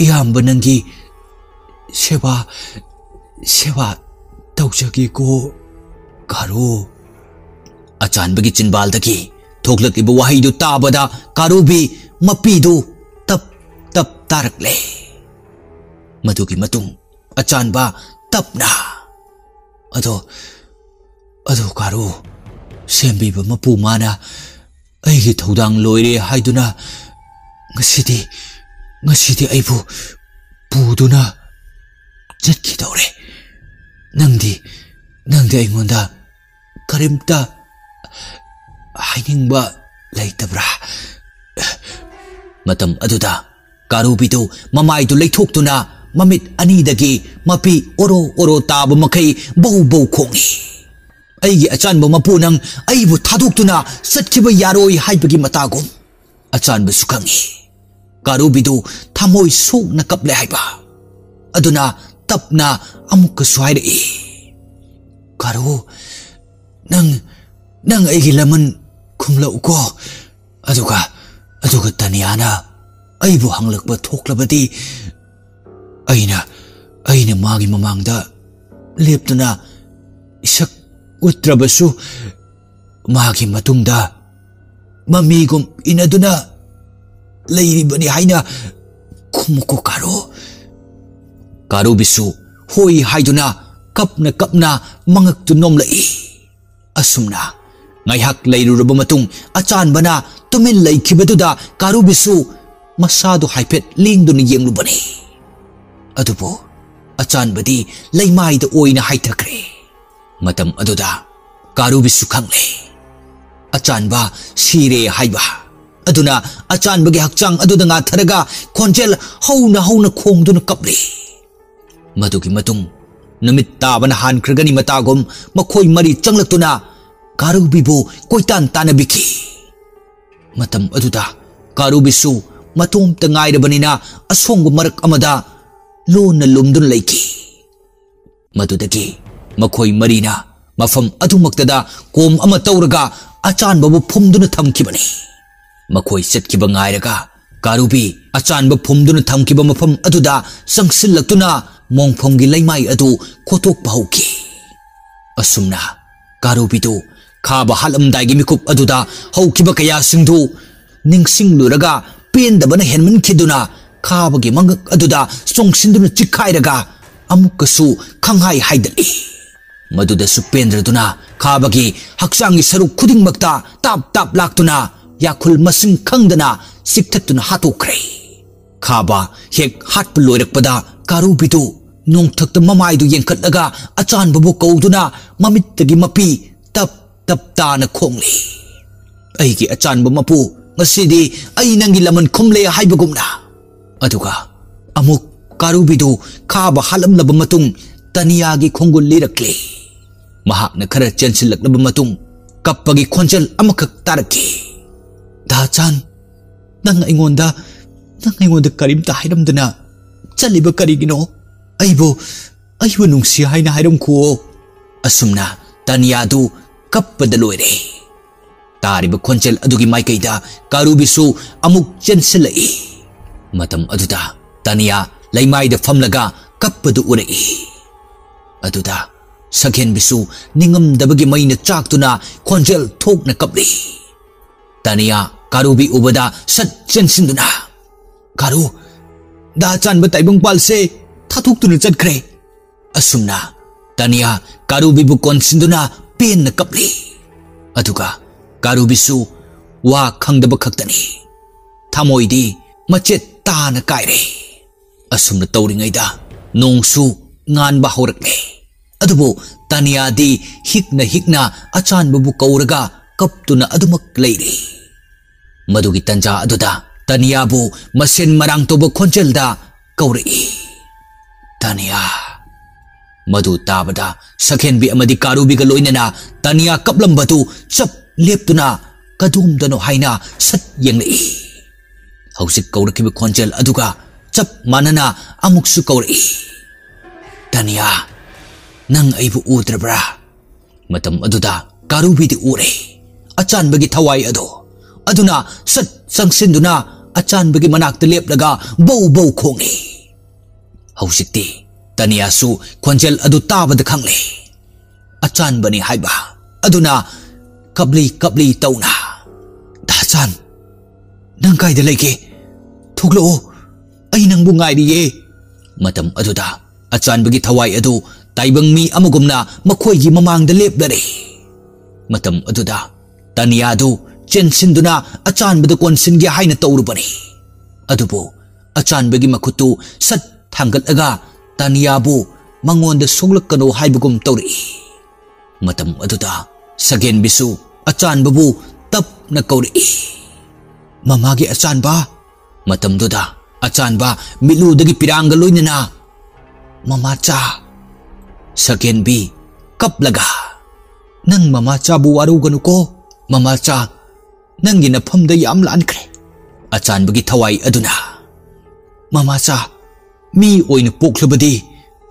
ꯏꯌꯥꯝꯕ ꯅꯪꯒꯤ ꯁꯦꯕꯥ, ꯁꯦꯕꯥ ꯇꯧꯖꯒꯦꯀꯣ, ꯀꯥꯔꯨ꯫" ꯑꯆꯥꯟꯕꯒꯤ ꯆꯤꯟꯕꯥꯜꯗꯒꯤ ꯊꯣꯛꯂꯛꯂꯤꯕ ꯋꯥꯍꯩꯗꯨ ꯇꯥꯕꯗ ꯀꯥꯔꯨꯕꯤ ꯃꯄꯤꯗꯨ ꯇꯞ ꯇꯞ ꯇꯥꯔꯛꯂꯦ꯫ ꯃꯗꯨꯒꯤ ꯃꯇꯨꯡ ꯑꯆꯥꯟꯕ ꯇꯞꯅ, "ꯑꯗꯣ, ꯑꯗꯣ ꯀꯥꯔꯨ, ꯁꯦꯝꯕꯤꯕ ꯃꯄꯨ ꯃꯥꯅ ꯑꯩꯒꯤ ꯊꯧꯗꯥꯡ ꯂꯣꯏꯔꯦ ꯍꯥꯏꯗꯨꯅ ꯉꯁꯤꯗꯤ, ꯉꯁꯤꯗꯤ ꯑꯩꯕꯨ ꯄꯨꯗꯨꯅ ꯆꯠꯈꯤꯗꯧꯔꯦ꯫ ꯅꯪꯗꯤ, ꯅꯪꯗꯤ ꯑꯩꯉꯣꯟꯗ ꯀꯔꯤꯝꯇ ꯍꯥꯏꯅꯤꯡꯕ ꯂꯩꯇꯕ꯭ꯔꯥ?" ꯃꯇꯝ ꯑꯗꯨꯗ ꯀꯥꯔꯨꯕꯤꯗꯨ ꯃꯃꯥꯏꯗꯨ ꯂꯩꯊꯣꯛꯇꯨꯅ ꯃꯃꯤꯠ ꯑꯅꯤꯗꯒꯤ ꯃꯄꯤ ꯑꯣꯔꯣ ꯑꯣꯔꯣ ꯇꯥꯕ ꯃꯈꯩ ꯕꯧ ꯕꯧ ꯈꯣꯡꯏ꯫ ꯑꯩꯒꯤ ꯑꯆꯥꯟꯕ ꯃꯄꯨ ꯅꯪ ꯑꯩꯕꯨ ꯊꯥꯗꯣꯛꯇꯨꯅ ꯆꯠꯈꯤꯕ ꯌꯥꯔꯣꯏ ꯍꯥꯏꯕꯒꯤ ꯃꯇꯥꯒꯨꯝ꯫ ꯑꯆꯥꯟꯕꯁꯨ ꯈꯪꯏ꯫ ꯀꯥꯔꯨꯕꯤꯗꯨ ꯊꯃꯣꯏ ꯁꯣꯛꯅ ꯀꯞꯂꯦ ꯍꯥꯏꯕ꯫ ꯑꯗꯨꯅ ꯇꯞꯅ ꯑꯃꯨꯛꯀꯁꯨ ꯍꯥꯏꯔꯛꯏ, "ꯀꯥꯔꯨ, ꯅꯪ, ꯅꯪ ꯑꯩꯒꯤ ꯂꯃꯟ ꯈꯨꯝꯂꯛꯎꯀꯣ꯫ ꯑꯗꯨꯒ, ꯑꯗꯨꯒ ꯇꯅꯤꯌꯥꯅ ꯑꯩꯕꯨ ꯍꯪꯂꯛꯄ ꯊꯣꯛꯂꯕꯗꯤ ꯑꯩꯅ, ꯑꯩꯅ ꯃꯥꯒꯤ ꯃꯃꯥꯡꯗ ꯂꯦꯞꯇꯨꯅ ꯏꯁꯛ ꯎꯠꯇ꯭ꯔꯕꯁꯨ ꯃꯥꯒꯤ ꯃꯇꯨꯡꯗ ꯃꯃꯤꯒꯨꯝ ꯏꯟꯅꯗꯨꯅ ꯂꯩꯔꯤꯕꯅꯤ ꯍꯥꯏꯅ ꯈꯨꯝꯃꯨꯀꯣ ꯀꯥꯔꯨ꯫" ꯀꯥꯔꯨꯕꯤꯁꯨ ꯍꯣꯏ ꯍꯥꯏꯗꯨꯅ ꯀꯞꯅ ꯀꯞꯅ ꯃꯉꯛꯇꯨ ꯅꯣꯝꯂꯛꯏ꯫ ꯑꯁꯨꯝꯅ ꯉꯥꯏꯍꯥꯛ ꯂꯩꯔꯨꯔꯕ ꯃꯇꯨꯡ, ꯑꯆꯥꯟꯕꯅ ꯇꯨꯃꯤꯟ ꯂꯩꯈꯤꯕꯗꯨꯗ ꯀꯥꯔꯨꯕꯤꯁꯨ ꯃꯁꯥꯗꯨ ꯍꯥꯏꯐꯦꯠ ꯂꯦꯡꯗꯨꯅ ꯌꯦꯡꯂꯨꯕꯅꯤ꯫ ꯑꯗꯨꯕꯨ ꯑꯆꯥꯟꯕꯗꯤ ꯂꯩꯃꯥꯏꯗ ꯑꯣꯏꯅ ꯍꯥꯏꯊꯈ꯭ꯔꯦ꯫ ꯃꯇꯝ ꯑꯗꯨꯗ ꯀꯥꯔꯨꯕꯤꯁꯨ ꯈꯪꯂꯦ, ꯑꯆꯥꯟꯕ ꯁꯤꯔꯦ ꯍꯥꯏꯕ꯫ ꯑꯗꯨꯅ ꯑꯆꯥꯟꯕꯒꯤ ꯍꯛꯆꯥꯡ ꯑꯗꯨꯗ ꯉꯥꯊꯔꯒ ꯈꯣꯟꯖꯦꯜ ꯍꯧꯅ ꯍꯧꯅ ꯈꯣꯡꯗꯨꯅ ꯀꯞꯂꯤ꯫ ꯃꯗꯨꯒꯤ ꯃꯇꯨꯡ ꯅꯨꯃꯤꯠ ꯇꯥꯕꯅ ꯍꯥꯟꯈ꯭ꯔꯒꯅꯤ ꯃꯇꯥꯒꯨꯝ ꯃꯈꯣꯏ ꯃꯔꯤ ꯆꯪꯂꯛꯇꯨꯅ ꯀꯥꯔꯨꯕꯤꯕꯨ ꯀꯣꯏꯇꯥꯟ ꯇꯥꯟꯅꯕꯤꯈꯤ꯫ ꯃꯇꯝ ꯑꯗꯨꯗ ꯀꯥꯔꯨꯕꯤꯁꯨ ꯃꯇꯣꯝꯇ ꯉꯥꯏꯔꯕꯅꯤꯅ ꯑꯁꯣꯡꯕ ꯃꯔꯛ ꯑꯃꯗ ꯂꯣꯟꯅ ꯂꯨꯝꯗꯨꯅ ꯂꯩꯈꯤ꯫ ꯃꯗꯨꯗꯒꯤ ꯃꯈꯣꯏ ꯃꯔꯤꯅ ꯃꯐꯝ ꯑꯗꯨꯃꯛꯇꯗ ꯀꯣꯝ ꯑꯃ ꯇꯧꯔꯒ ꯑꯆꯥꯟꯕꯕꯨ ꯐꯨꯝꯗꯨꯅ ꯊꯝꯈꯤꯕꯅꯤ꯫ ꯃꯈꯣꯏ ꯆꯠꯈꯤꯕ ꯉꯥꯏꯔꯒ ꯀꯥꯔꯨꯕꯤ ꯑꯆꯥꯟꯕ ꯐꯨꯝꯗꯨꯅ ꯊꯝꯈꯤꯕ ꯃꯐꯝ ꯑꯗꯨꯗ ꯆꯪꯁꯤꯜꯂꯛꯇꯨꯅ ꯃꯣꯡꯐꯝꯒꯤ ꯂꯩꯃꯥꯏ ꯑꯗꯨ ꯈꯣꯠꯇꯣꯛꯄ ꯍꯧꯈꯤ꯫ ꯑꯁꯨꯝꯅ ꯀꯥꯔꯨꯕꯤꯗꯨ ꯈꯥꯕ ꯍꯥꯠꯂꯝꯗꯥꯏꯒꯤ ꯃꯤꯀꯨꯞ ꯑꯗꯨꯗ ꯍꯧꯈꯤꯕ ꯀꯌꯥꯁꯤꯡꯗꯨ ꯅꯤꯡꯁꯤꯡꯂꯨꯔꯒ ꯄꯦꯟꯗꯕꯅ ꯍꯦꯟꯃꯟꯈꯤꯗꯨꯅ ꯈꯥꯕꯒꯤ ꯃꯉꯛ ꯑꯗꯨꯗ ꯆꯣꯡꯁꯤꯟꯗꯨꯅ ꯆꯤꯛꯈꯥꯏꯔꯒ ꯑꯃꯨꯛꯀꯁꯨ ꯈꯪꯍꯥꯏ ꯍꯥꯏꯗꯠꯂꯤ꯫ ꯃꯗꯨꯗꯁꯨ ꯄꯦꯟꯗ꯭ꯔꯗꯨꯅ ꯈꯥꯕꯒꯤ ꯍꯛꯆꯥꯡꯒꯤ ꯁꯔꯨꯛ ꯈꯨꯗꯤꯡꯃꯛꯇ ꯇꯥꯞ ꯇꯥꯞ ꯂꯥꯛꯇꯨꯅ ꯌꯥꯈꯨꯜ ꯃꯁꯤꯡ ꯈꯪꯗꯅ ꯆꯤꯛꯊꯠꯇꯨꯅ ꯍꯥꯠꯇꯣꯛꯈ꯭ꯔꯦ꯫ ꯈꯥꯕ ꯍꯦꯛ ꯍꯥꯠꯄ ꯂꯣꯏꯔꯛꯄꯗ ꯀꯥꯔꯨꯕꯤꯗꯨ ꯅꯣꯡꯊꯛꯇ ꯃꯃꯥꯏꯗꯨ ꯌꯦꯡꯈꯠꯂꯒ ꯑꯆꯥꯟꯕꯕꯨ ꯀꯧꯗꯨꯅ ꯃꯃꯤꯠꯇꯒꯤ ꯃꯄꯤ ꯇꯞ ꯇꯞ ꯇꯥꯅ ꯈꯣꯡꯂꯤ꯫ "ꯑꯩꯒꯤ ꯑꯆꯥꯟꯕ ꯃꯄꯨ, ꯉꯁꯤꯗꯤ ꯑꯩ ꯅꯪꯒꯤ ꯂꯃꯟ ꯈꯨꯝꯂꯦ" ꯍꯥꯏꯕꯒꯨꯝꯅ꯫ ꯑꯗꯨꯒ ꯑꯃꯨꯛ ꯀꯥꯔꯨꯕꯤꯗꯨ ꯈꯥꯕ ꯍꯥꯠꯂꯝꯂꯕ ꯃꯇꯨꯡ ꯇꯅꯤꯌꯥꯒꯤ ꯈꯣꯡꯒꯨꯜ ꯂꯤꯔꯛꯂꯤ꯫ ꯃꯍꯥꯛꯅ ꯈꯔ ꯆꯦꯟꯁꯤꯜꯂꯛꯂꯕ ꯃꯇꯨꯡ ꯀꯞꯄꯒꯤ ꯈꯣꯟꯖꯦꯜ ꯑꯃꯈꯛ ꯇꯥꯔꯛꯈꯤ꯫ "ꯗꯥꯆꯥꯟ, ꯅꯪ ꯑꯩꯉꯣꯟꯗ ꯅꯪ ꯑꯩꯉꯣꯟꯗ ꯀꯔꯤꯝꯇ ꯍꯥꯏꯔꯝꯗꯅ ꯆꯠꯂꯤꯕ ꯀꯔꯤꯒꯤꯅꯣ? ꯑꯩꯕꯨ, ꯑꯩꯕꯨ ꯅꯨꯡꯁꯤ ꯍꯥꯏꯅ ꯍꯥꯏꯔꯝꯈꯨꯑꯣ꯫ ꯑꯁꯨꯝꯅ ꯇꯥꯅꯤꯌꯥꯗꯨ ꯀꯞꯄꯗ ꯂꯣꯏꯔꯦ꯫ ꯇꯥꯔꯤꯕ ꯈꯣꯟꯖꯦꯜ ꯑꯗꯨꯒꯤ ꯃꯥꯏꯀꯩꯗ ꯀꯥꯔꯨꯕꯤꯁꯨ ꯑꯃꯨꯛ ꯆꯦꯟꯁꯤꯜꯂꯛꯏ꯫ ꯃꯇꯝ ꯑꯗꯨꯗ ꯇꯥꯅꯤꯌꯥ ꯂꯩꯃꯥꯏꯗ ꯐꯝꯂꯒ ꯀꯞꯄꯗꯨ ꯎꯔꯛꯏ꯫ ꯑꯗꯨꯗ ꯁꯛꯍꯦꯟꯕꯤꯁꯨ ꯅꯤꯡꯉꯝꯗꯕꯒꯤ ꯃꯩꯅ ꯆꯥꯛꯇꯨꯅ ꯈꯣꯟꯖꯦꯜ ꯊꯣꯛꯅ ꯀꯞꯂꯤ꯫ ꯇꯥꯅꯤꯌꯥ ꯀꯥꯔꯨꯕꯤ ꯎꯕꯗ ꯁꯠ ꯆꯦꯟꯁꯤꯟꯗꯨꯅ, "ꯀꯥꯔꯨ, ꯗꯥ ꯆꯥꯟꯕ ꯇꯥꯏꯕꯪꯄꯥꯜꯁꯦ ꯊꯥꯗꯣꯛꯇꯨꯅ ꯆꯠꯈ꯭ꯔꯦ!" ꯑꯁꯨꯝꯅ ꯇꯥꯅꯤꯌꯥ ꯀꯥꯔꯨꯕꯤꯕꯨ ꯀꯣꯟꯁꯤꯟꯗꯨꯅ ꯄꯦꯟꯅ ꯀꯞꯂꯤ꯫ ꯑꯗꯨꯒ ꯀꯥꯔꯨꯕꯤꯁꯨ ꯋꯥ ꯈꯪꯗꯕ ꯈꯛꯇꯅꯤ꯫ ꯊꯃꯣꯏꯗꯤ ꯃꯆꯦꯠ ꯇꯥꯅ ꯀꯥꯏꯔꯦ꯫ ꯑꯁꯨꯝꯅ ꯇꯧꯔꯤꯉꯩꯗ ꯅꯣꯡꯁꯨ ꯉꯥꯟꯕ ꯍꯧꯔꯛꯂꯦ꯫ ꯑꯗꯨꯕꯨ ꯇꯥꯅꯤꯌꯥꯗꯤ ꯍꯤꯛꯅ ꯍꯤꯛꯅ ꯑꯆꯥꯟꯕꯕꯨ ꯀꯧꯔꯒ ꯀꯞꯇꯨꯅ ꯑꯗꯨꯃꯛ ꯂꯩꯔꯤ꯫ ꯃꯗꯨꯒꯤ ꯇꯟꯖꯥ ꯑꯗꯨꯗ ꯇꯥꯅꯤꯌꯥꯕꯨ ꯃꯁꯦꯟ ꯃꯔꯥꯡ ꯇꯧꯕ ꯈꯣꯟꯖꯦꯜꯗ ꯀꯧꯔꯛꯏ, "ꯇꯥꯅꯤꯌꯥ!" ꯃꯗꯨ ꯇꯥꯕꯗ ꯁꯛꯍꯦꯟꯕꯤ ꯑꯃꯗꯤ ꯀꯥꯔꯨꯕꯤꯒ ꯂꯣꯏꯅꯅ ꯇꯥꯅꯤꯌꯥ ꯀꯞꯂꯝꯕꯗꯨ ꯆꯞ ꯂꯦꯞꯇꯨꯅ ꯀꯗꯣꯝꯗꯅꯣ ꯍꯥꯏꯅ ꯁꯠ ꯌꯦꯡꯂꯛꯏ꯫ ꯍꯧꯖꯤꯛ ꯀꯧꯔꯛꯈꯤꯕ ꯈꯣꯟꯖꯦꯜ ꯑꯗꯨꯒ ꯆꯞ ꯃꯥꯟꯅꯅ ꯑꯃꯨꯛꯁꯨ ꯀꯧꯔꯛꯏ, "ꯇꯥꯅꯤꯌꯥ, ꯅꯪ ꯑꯩꯕꯨ ꯎꯗ꯭ꯔꯕ꯭ꯔꯥ?" ꯃꯇꯝ ꯑꯗꯨꯗ ꯀꯥꯔꯨꯕꯤꯗꯤ ꯎꯔꯦ꯫ ꯑꯆꯥꯟꯕꯒꯤ ꯊꯋꯥꯏ ꯑꯗꯨ꯫ ꯑꯗꯨꯅ ꯁꯠ ꯆꯪꯁꯤꯟꯗꯨꯅ ꯑꯆꯥꯟꯕꯒꯤ ꯃꯅꯥꯛꯇ ꯂꯦꯞꯂꯒ ꯕꯧ ꯕꯧ ꯈꯣꯡꯏ꯫ ꯍꯧꯖꯤꯛꯇꯤ ꯇꯥꯅꯤꯌꯥꯁꯨ ꯈꯣꯟꯖꯦꯜ ꯑꯗꯨ ꯇꯥꯕꯗ ꯈꯪꯂꯦ꯫ ꯑꯆꯥꯟꯕꯅꯤ ꯍꯥꯏꯕ꯫ ꯑꯗꯨꯅ ꯀꯞꯂꯤ ꯀꯞꯂꯤ ꯇꯧꯅ, "ꯗꯥꯆꯥꯟ, ꯅꯪ ꯀꯥꯏꯗ ꯂꯩꯒꯦ? ꯊꯣꯛꯂꯛꯑꯣ, ꯑꯩ ꯅꯪꯕꯨ ꯉꯥꯏꯔꯤꯌꯦ!" ꯃꯇꯝ ꯑꯗꯨꯗ ꯑꯆꯥꯟꯕꯒꯤ ꯊꯋꯥꯏ ꯑꯗꯨ ꯇꯥꯏꯕꯪ ꯃꯤ ꯑꯃꯒꯨꯝꯅ ꯃꯈꯣꯏꯒꯤ ꯃꯃꯥꯡꯗ ꯂꯦꯞꯂꯔꯦ꯫ ꯃꯇꯝ ꯑꯗꯨꯗ ꯇꯥꯅꯤꯌꯥꯗꯨ ꯆꯦꯟꯁꯤꯟꯗꯨꯅ ꯑꯆꯥꯟꯕꯗ ꯀꯣꯟꯁꯤꯟꯒꯦ ꯍꯥꯏꯅ ꯇꯧꯔꯨꯕꯅꯤ꯫ ꯑꯗꯨꯕꯨ ꯑꯆꯥꯟꯕꯒꯤ ꯃꯈꯨꯠꯇꯨ ꯁꯠ ꯊꯥꯡꯒꯠꯂꯒ ꯇꯥꯅꯤꯌꯥꯕꯨ ꯃꯉꯣꯟꯗ ꯁꯣꯛꯂꯛꯀꯅꯨ ꯍꯥꯏꯕꯒꯨꯝ ꯇꯧꯔꯛꯏ꯫ ꯃꯇꯝ ꯑꯗꯨꯗ ꯁꯒꯦꯟꯕꯤꯁꯨ ꯑꯆꯥꯟꯕꯕꯨ ꯇꯞꯅ ꯀꯧꯔꯛꯏ, "ꯃꯃꯥꯒꯤ ꯑꯆꯥꯟꯕ!" ꯃꯇꯝꯗꯨꯗ ꯑꯆꯥꯟꯕ ꯃꯤꯠꯂꯨꯗꯒꯤ ꯄꯤꯔꯥꯡꯒ ꯂꯣꯏꯅꯅ, "ꯃꯃꯥꯆꯥ!" ꯁꯒꯦꯟꯕꯤ ꯀꯞꯂꯒ, "ꯅꯪ ꯃꯃꯥꯆꯥꯕꯨ ꯋꯥꯔꯧꯒꯅꯨꯀꯣ, ꯃꯃꯥꯆꯥ, ꯅꯪꯒꯤ ꯅꯐꯝꯗ ꯌꯥꯝ ꯂꯥꯟꯈ꯭ꯔꯦ꯫" ꯑꯆꯥꯟꯕꯒꯤ ꯊꯋꯥꯏ ꯑꯗꯨꯅ, "ꯃꯃꯥꯆꯥ, ꯃꯤ ꯑꯣꯏꯅ ꯄꯣꯛꯂꯕꯗꯤ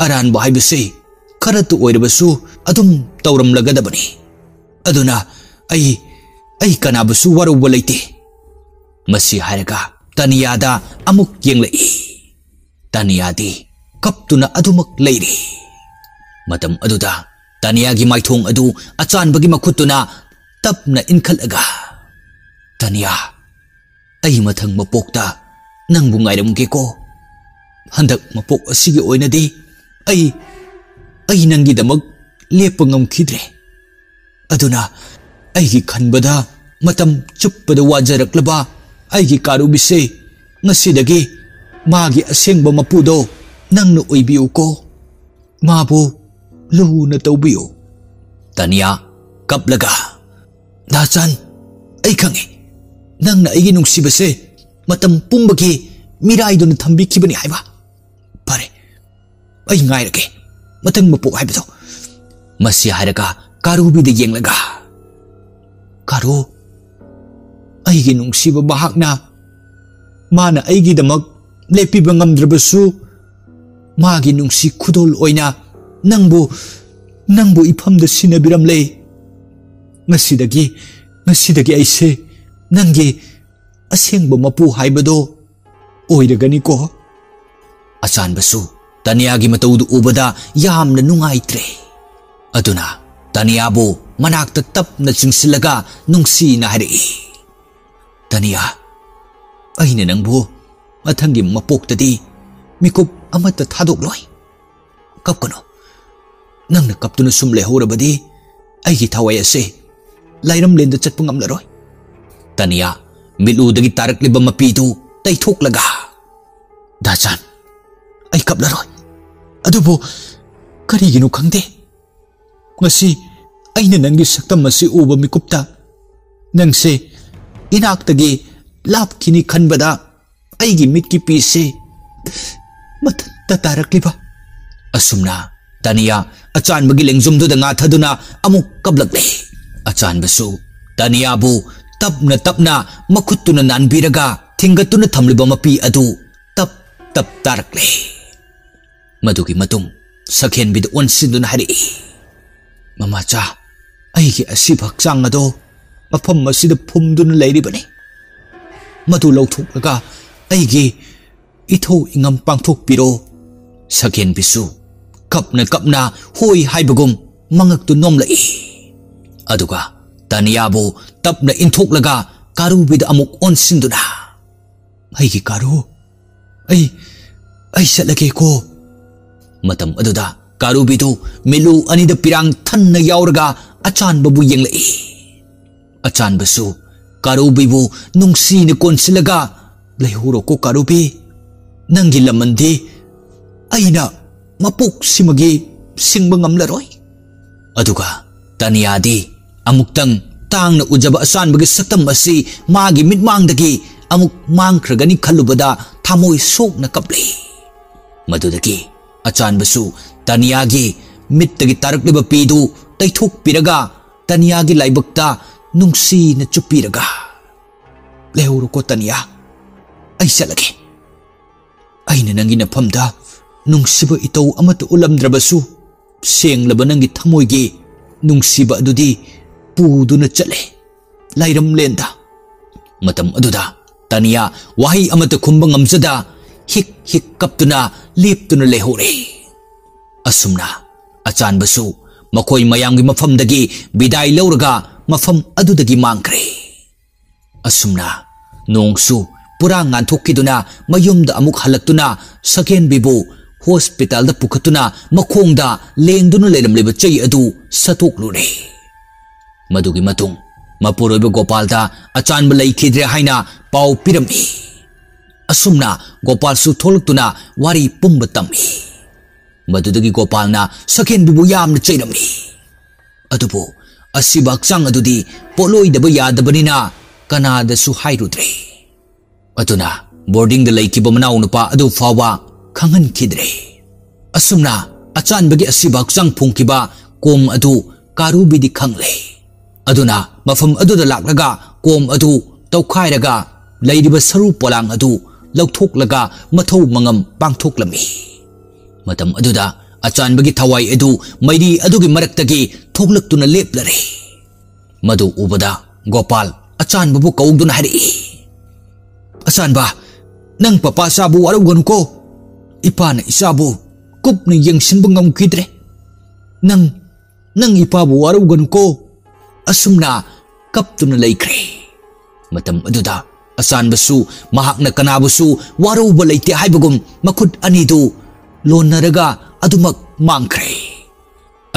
ꯑꯔꯥꯟꯕ ꯍꯥꯏꯕꯁꯤ ꯈꯔꯇ ꯑꯣꯏꯔꯕꯁꯨ ꯑꯗꯨꯝ ꯇꯧꯔꯝꯂꯒꯗꯕꯅꯤ꯫ ꯑꯗꯨꯅ ꯑꯩ, ꯑꯩ ꯀꯅꯥꯕꯨꯁꯨ ꯋꯥꯔꯧꯕ ꯂꯩꯇꯦ"꯫ ꯃꯁꯤ ꯍꯥꯏꯔꯒ ꯇꯅꯤꯌꯥꯗ ꯑꯃꯨꯛ ꯌꯦꯡꯂꯛꯏ꯫ ꯇꯅꯤꯌꯥꯗꯤ ꯀꯞꯇꯨꯅ ꯑꯗꯨꯃꯛ ꯂꯩꯔꯤ꯫ ꯃꯇꯝ ꯑꯗꯨꯗ ꯇꯅꯤꯌꯥꯒꯤ ꯃꯥꯏꯊꯣꯡ ꯑꯗꯨ ꯑꯆꯥꯟꯕꯒꯤ ꯃꯈꯨꯠꯇꯨꯅ ꯇꯞꯅ ꯏꯟꯈꯠꯂꯒ, "ꯇꯅꯤꯌꯥ, ꯑꯩ ꯃꯊꯪ ꯃꯄꯣꯛꯇ ꯅꯪꯕꯨ ꯉꯥꯏꯔꯝꯒꯦꯀꯣ꯫ ꯍꯟꯗꯛ ꯃꯄꯣꯛ ꯑꯁꯤꯒꯤ ꯑꯣꯏꯅꯗꯤ ꯑꯩ, ꯑꯩ ꯅꯪꯒꯤꯗꯃꯛ ꯂꯦꯞꯄ ꯉꯝꯈꯤꯗ꯭ꯔꯦ꯫ ꯑꯗꯨꯅ ꯑꯩꯒꯤ ꯈꯟꯕꯗ ꯃꯇꯝ ꯆꯨꯞꯄꯗ ꯋꯥꯖꯔꯛꯂꯕ ꯑꯩꯒꯤ ꯀꯥꯔꯨꯕꯤꯁꯦ ꯉꯁꯤꯗꯒꯤ ꯃꯥꯒꯤ ꯑꯁꯦꯡꯕ ꯃꯄꯨꯗꯣ ꯅꯪꯅ ꯑꯣꯏꯕꯤꯌꯨꯀꯣ꯫ ꯃꯥꯕꯨ ꯂꯨꯅ ꯇꯧꯕꯤꯌꯨ"꯫ ꯇꯅꯤꯌꯥ ꯀꯞꯂꯒ, "ꯗꯥꯆꯥꯟ, ꯑꯩ ꯈꯪꯉꯤ, ꯅꯪꯅ ꯑꯩꯒꯤ ꯅꯨꯡꯁꯤꯕꯁꯦ ꯃꯇꯝ ꯄꯨꯝꯕꯒꯤ ꯃꯤꯔꯥꯏꯗꯨꯅ ꯊꯝꯕꯤꯈꯤꯕꯅꯤ ꯍꯥꯏꯕ꯫ ꯐꯔꯦ, ꯑꯩ ꯉꯥꯏꯔꯒꯦ, ꯃꯊꯪ ꯃꯄꯣꯛ ꯍꯥꯏꯕꯗꯣ"꯫ ꯃꯁꯤ ꯍꯥꯏꯔꯒ ꯀꯥꯔꯨꯕꯤꯗ ꯌꯦꯡꯂꯒ, "ꯀꯥꯔꯨ, ꯑꯩꯒꯤ ꯅꯨꯡꯁꯤꯕ ꯃꯍꯥꯛꯅ, ꯃꯥꯅ ꯑꯩꯒꯤꯗꯃꯛ ꯂꯦꯞꯄꯤꯕ ꯉꯝꯗ꯭ꯔꯕꯁꯨ, ꯃꯥꯒꯤ ꯅꯨꯡꯁꯤ ꯈꯨꯗꯣꯜ ꯑꯣꯏꯅ ꯅꯪꯕꯨ, ꯅꯪꯕꯨ ꯏꯐꯝꯗ ꯁꯤꯟꯅꯕꯤꯔꯝꯂꯦ꯫ ꯉꯁꯤꯗꯒꯤ, ꯉꯁꯤꯗꯒꯤ ꯑꯩꯁꯦ ꯅꯪꯒꯤ ꯑꯁꯦꯡꯕ ꯃꯄꯨ ꯍꯥꯏꯕꯗꯣ ꯑꯣꯏꯔꯒꯅꯤꯀꯣ"꯫ ꯑꯆꯥꯟꯕꯁꯨ ꯇꯅꯤꯌꯥꯒꯤ ꯃꯇꯧꯗꯨ ꯎꯕꯗ ꯌꯥꯝꯅ ꯅꯨꯡꯉꯥꯏꯇ꯭ꯔꯦ꯫ ꯑꯗꯨꯅ ꯇꯅꯤꯌꯥꯕꯨ ꯃꯅꯥꯛꯇ ꯇꯞꯅ ꯆꯤꯡꯁꯤꯜꯂꯒ ꯅꯨꯡꯁꯤꯅ ꯍꯥꯏꯔꯛꯏ, "ꯇꯅꯤꯌꯥ, ꯑꯩꯅ ꯅꯪꯕꯨ ꯃꯊꯪꯒꯤ ꯃꯄꯣꯛꯇꯗꯤ ꯃꯤꯀꯨꯞ ꯑꯃꯠꯇ ꯊꯥꯗꯣꯛꯂꯣꯏ꯫ ꯀꯞꯀꯅꯨ꯫ ꯅꯪꯅ ꯀꯞꯇꯨꯅ ꯁꯨꯝ ꯂꯩꯍꯧꯔꯕꯗꯤ ꯑꯩꯒꯤ ꯊꯋꯥꯏ ꯑꯁꯦ ꯂꯥꯏꯔꯝꯂꯦꯟꯗ ꯆꯠꯄ ꯉꯝꯂꯔꯣꯏ"꯫ ꯇꯅꯤꯌꯥ ꯃꯤꯠꯂꯨꯗꯒꯤ ꯇꯥꯔꯛꯂꯤꯕ ꯃꯄꯤꯗꯨ ꯇꯩꯊꯣꯛꯂꯒ, "ꯗꯥꯆꯥꯟ, ꯑꯩ ꯀꯞꯂꯔꯣꯏ꯫ ꯑꯗꯨꯕꯨ ꯀꯔꯤꯒꯤꯅꯣ ꯈꯪꯗꯦ, ꯉꯁꯤ ꯑꯩꯅ ꯅꯪꯒꯤ ꯁꯛꯇꯝ ꯑꯁꯤ ꯎꯕ ꯃꯤꯀꯨꯞꯇ ꯅꯪꯁꯦ ꯏꯅꯥꯛꯇꯒꯤ ꯂꯥꯞꯈꯤꯅꯤ ꯈꯟꯕꯗ ꯑꯩꯒꯤ ꯃꯤꯠꯀꯤ ꯄꯤꯁꯦ ꯃꯊꯟꯇ ꯇꯥꯔꯛꯂꯤꯕ"꯫ ꯑꯁꯨꯝꯅ ꯇꯅꯤꯌꯥ ꯑꯆꯥꯟꯕꯒꯤ ꯂꯦꯡꯖꯨꯝꯗꯨꯗ ꯉꯥꯊꯗꯨꯅ ꯑꯃꯨꯛ ꯀꯞꯂꯛꯂꯦ꯫ ꯑꯆꯥꯟꯕꯁꯨ ꯇꯅꯤꯌꯥꯕꯨ ꯇꯞꯅ ꯇꯞꯅ ꯃꯈꯨꯠꯇꯨꯅ ꯅꯥꯟꯕꯤꯔꯒ ꯊꯤꯡꯒꯠꯇꯨꯅ ꯊꯝꯂꯤꯕ ꯃꯄꯤ ꯑꯗꯨ ꯇꯞ ꯇꯞ ꯇꯥꯔꯛꯂꯦ꯫ ꯃꯗꯨꯒꯤ ꯃꯇꯨꯡ ꯁꯛꯍꯦꯟꯕꯤꯗ ꯑꯣꯟꯁꯤꯟꯗꯨꯅ ꯍꯥꯏꯔꯛꯏ, "ꯃꯃꯥꯆꯥ, ꯑꯩꯒꯤ ꯑꯁꯤꯕ ꯍꯛꯆꯥꯡ ꯑꯗꯣ ꯃꯐꯝ ꯑꯁꯤꯗ ꯐꯨꯝꯗꯨꯅ ꯂꯩꯔꯤꯕꯅꯤ꯫ ꯃꯗꯨ ꯂꯧꯊꯣꯛꯂꯒ ꯑꯩꯒꯤ ꯏꯊꯧ ꯏꯉꯝ ꯄꯥꯡꯊꯣꯛꯄꯤꯔꯣ꯫" ꯁꯛꯍꯦꯟꯕꯤꯁꯨ ꯀꯞꯅ ꯀꯞꯅ ꯍꯣꯏ ꯍꯥꯏꯕꯒꯨꯝ ꯃꯉꯛꯇꯨ ꯅꯣꯝꯂꯛꯏ꯫ ꯑꯗꯨꯒ ꯇꯅꯤꯌꯥꯕꯨ ꯇꯞꯅ ꯏꯟꯊꯣꯛꯂꯒ ꯀꯥꯔꯨꯕꯤꯗ ꯑꯃꯨꯛ ꯑꯣꯟꯁꯤꯟꯗꯨꯅ, "ꯑꯩꯒꯤ ꯀꯥꯔꯨ, ꯑꯩ, ꯑꯩ ꯆꯠꯂꯒꯦꯀꯣ꯫" ꯃꯇꯝ ꯑꯗꯨꯗ ꯀꯥꯔꯨꯕꯤꯗꯨ ꯃꯤꯠꯂꯨ ꯑꯅꯤꯗ ꯄꯤꯔꯥꯡ ꯊꯟꯅ ꯌꯥꯎꯔꯒ ꯑꯆꯥꯟꯕꯕꯨ ꯌꯦꯡꯂꯛꯏ꯫ ꯑꯆꯥꯟꯕꯁꯨ ꯀꯥꯔꯨꯕꯤꯕꯨ ꯅꯨꯡꯁꯤꯅ ꯀꯣꯟꯁꯤꯜꯂꯒ, "ꯂꯩꯍꯧꯔꯣꯀꯣ ꯀꯥꯔꯨꯕꯤ, ꯅꯪꯒꯤ ꯂꯃꯟꯗꯤ ꯑꯩꯅ ꯃꯄꯣꯛꯁꯤꯃꯒꯤ ꯁꯤꯡꯕ ꯉꯝꯂꯔꯣꯏ꯫" ꯑꯗꯨꯒ ꯇꯅꯤꯌꯥꯗꯤ ꯑꯃꯨꯛꯇꯪ ꯇꯥꯡꯅ ꯎꯖꯕ ꯑꯆꯥꯟꯕꯒꯤ ꯁꯛꯇꯝ ꯑꯁꯤ ꯃꯥꯒꯤ ꯃꯤꯠꯃꯥꯡꯗꯒꯤ ꯑꯃꯨꯛ ꯃꯥꯡꯈ꯭ꯔꯒꯅꯤ ꯈꯜꯂꯨꯕꯗ ꯊꯃꯣꯏ ꯁꯣꯛꯅ ꯀꯞꯂꯤ꯫ ꯃꯗꯨꯗꯒꯤ ꯑꯆꯥꯟꯕꯁꯨ ꯇꯅꯤꯌꯥꯒꯤ ꯃꯤꯠꯇꯒꯤ ꯇꯥꯔꯛꯂꯤꯕ ꯄꯤꯗꯨ ꯇꯩꯊꯣꯛꯄꯤꯔꯒ ꯇꯅꯤꯌꯥꯒꯤ ꯂꯥꯏꯕꯛꯇ ꯅꯨꯡꯁꯤꯅ ꯆꯨꯞꯄꯤꯔꯒ, "ꯂꯩꯍꯧꯔꯣꯀꯣ ꯇꯅꯤꯌꯥ, ꯑꯩ ꯆꯠꯂꯒꯦ꯫ ꯑꯩꯅ ꯅꯪꯒꯤ ꯅꯐꯝꯗ ꯅꯨꯡꯁꯤꯕ ꯏꯇꯧ ꯑꯃꯠꯇ ꯎꯠꯂꯝꯗ꯭ꯔꯕꯁꯨ, ꯁꯦꯡꯂꯕ ꯅꯪꯒꯤ ꯊꯃꯣꯏꯒꯤ ꯅꯨꯡꯁꯤꯕ ꯑꯗꯨꯗꯤ ꯄꯨꯗꯨꯅ ꯆꯠꯂꯦ ꯂꯥꯏꯔꯝꯂꯦꯟꯗ꯫" ꯃꯇꯝ ꯑꯗꯨꯗ ꯇꯅꯤꯌꯥ ꯋꯥꯍꯩ ꯑꯃꯠꯇ ꯈꯨꯝꯕ ꯉꯝꯖꯗ ꯍꯤꯛ ꯍꯤꯛ ꯀꯞꯇꯨꯅ ꯂꯦꯞꯇꯨꯅ ꯂꯩꯍꯧꯔꯦ꯫ ꯑꯁꯨꯝꯅ ꯑꯆꯥꯟꯕꯁꯨ ꯃꯈꯣꯏ ꯃꯌꯥꯝꯒꯤ ꯃꯐꯝꯗꯒꯤ ꯕꯤꯗꯥꯏ ꯂꯧꯔꯒ ꯃꯐꯝ ꯑꯗꯨꯗꯒꯤ ꯃꯥꯡꯈ꯭ꯔꯦ꯫ ꯑꯁꯨꯝꯅ ꯅꯣꯡꯁꯨ ꯄꯨꯔꯥ ꯉꯥꯟꯊꯣꯛꯈꯤꯗꯨꯅ ꯃꯌꯨꯝꯗ ꯑꯃꯨꯛ ꯍꯜꯂꯛꯇꯨꯅ ꯁꯛꯍꯦꯟꯕꯤꯕꯨ ꯍꯣꯁꯄꯤꯇꯥꯜꯗ ꯄꯨꯈꯠꯇꯨꯅ ꯃꯈꯣꯡꯗ ꯂꯦꯡꯗꯨꯅ ꯂꯩꯔꯝꯂꯤꯕ ꯆꯩ ꯑꯗꯨ ꯁꯠꯇꯣꯛꯂꯨꯔꯦ꯫ ꯃꯗꯨꯒꯤ ꯃꯇꯨꯡ ꯃꯄꯨꯔꯣꯏꯕ ꯒꯣꯄꯥꯜꯗ ꯑꯆꯥꯟꯕ ꯂꯩꯈꯤꯗ꯭ꯔꯦ ꯍꯥꯏꯅ ꯄꯥꯎ ꯄꯤꯔꯝꯃꯤ꯫ ꯑꯁꯨꯝꯅ ꯒꯣꯄꯥꯜꯁꯨ ꯊꯣꯛꯂꯛꯇꯨꯅ ꯋꯥꯔꯤ ꯄꯨꯝꯕ ꯇꯝꯃꯤ꯫ ꯃꯗꯨꯗꯒꯤ ꯒꯣꯄꯥꯜꯅ ꯁꯛꯍꯦꯟꯕꯤꯕꯨ ꯌꯥꯝꯅ ꯆꯩꯔꯝꯃꯤ꯫ ꯑꯗꯨꯕꯨ ꯑꯁꯤꯕ ꯍꯛꯆꯥꯡ ꯑꯗꯨꯗꯤ ꯄꯣꯠꯂꯣꯏꯗꯕ ꯌꯥꯗꯕꯅꯤꯅ ꯀꯅꯥꯗꯁꯨ ꯍꯥꯏꯔꯨꯗ꯭ꯔꯦ꯫ ꯑꯗꯨꯅ ꯕꯣꯔꯗꯤꯡꯗ ꯂꯩꯈꯤꯕ ꯃꯅꯥꯎꯅꯨꯄꯥ ꯑꯗꯨ ꯐꯥꯎꯕ ꯈꯪꯍꯟꯈꯤꯗ꯭ꯔꯦ꯫ ꯑꯁꯨꯝꯅ ꯑꯆꯥꯟꯕꯒꯤ ꯑꯁꯤꯕ ꯍꯛꯆꯥꯡ ꯐꯣꯡꯈꯤꯕ ꯀꯣꯝ ꯑꯗꯨ ꯀꯥꯔꯨꯕꯤꯗꯤ ꯈꯪꯂꯦ꯫ ꯑꯗꯨꯅ ꯃꯐꯝ ꯑꯗꯨꯗ ꯂꯥꯛꯂꯒ ꯀꯣꯝ ꯑꯗꯨ ꯇꯧꯈꯥꯏꯔꯒ ꯂꯩꯔꯤꯕ ꯁꯔꯨ ꯄꯣꯂꯥꯡ ꯑꯗꯨ ꯂꯧꯊꯣꯛꯂꯒ ꯃꯊꯧ ꯃꯉꯝ ꯄꯥꯡꯊꯣꯛꯂꯝꯃꯤ꯫ ꯃꯇꯝ ꯑꯗꯨꯗ ꯑꯆꯥꯟꯕꯒꯤ ꯊꯋꯥꯏ ꯑꯗꯨ ꯃꯩꯔꯤ ꯑꯗꯨꯒꯤ ꯃꯔꯛꯇꯒꯤ ꯊꯣꯛꯂꯛꯇꯨꯅ ꯂꯦꯞꯂꯔꯦ꯫ ꯃꯗꯨ ꯎꯕꯗ ꯒꯣꯄꯥꯜ ꯑꯆꯥꯟꯕꯕꯨ ꯀꯧꯗꯨꯅ ꯍꯥꯏꯔꯛꯏ, "ꯑꯆꯥꯟꯕ, ꯅꯪ ꯄꯄꯥ ꯏꯆꯥꯕꯨ ꯋꯥꯔꯧꯒꯅꯨꯀꯣ꯫ ꯏꯄꯥꯅ ꯏꯆꯥꯕꯨ ꯀꯨꯞꯅ ꯌꯦꯡꯁꯤꯟꯕ ꯉꯝꯈꯤꯗ꯭ꯔꯦ꯫ ꯅꯪ, ꯅꯪ ꯏꯄꯥꯕꯨ ꯋꯥꯔꯧꯒꯅꯨꯀꯣ"꯫ ꯑꯁꯨꯝꯅ ꯀꯞꯇꯨꯅ ꯂꯩꯈ꯭ꯔꯦ꯫ ꯃꯇꯝ ꯑꯗꯨꯗ ꯑꯆꯥꯟꯕꯁꯨ ꯃꯍꯥꯛꯅ ꯀꯅꯥꯕꯨꯁꯨ ꯋꯥꯔꯧꯕ ꯂꯩꯇꯦ ꯍꯥꯏꯕꯒꯨꯝ ꯃꯈꯨꯠ ꯑꯅꯤꯗꯨ ꯂꯣꯟꯅꯔꯒ ꯑꯗꯨꯃꯛ ꯃꯥꯡꯈ꯭ꯔꯦ꯫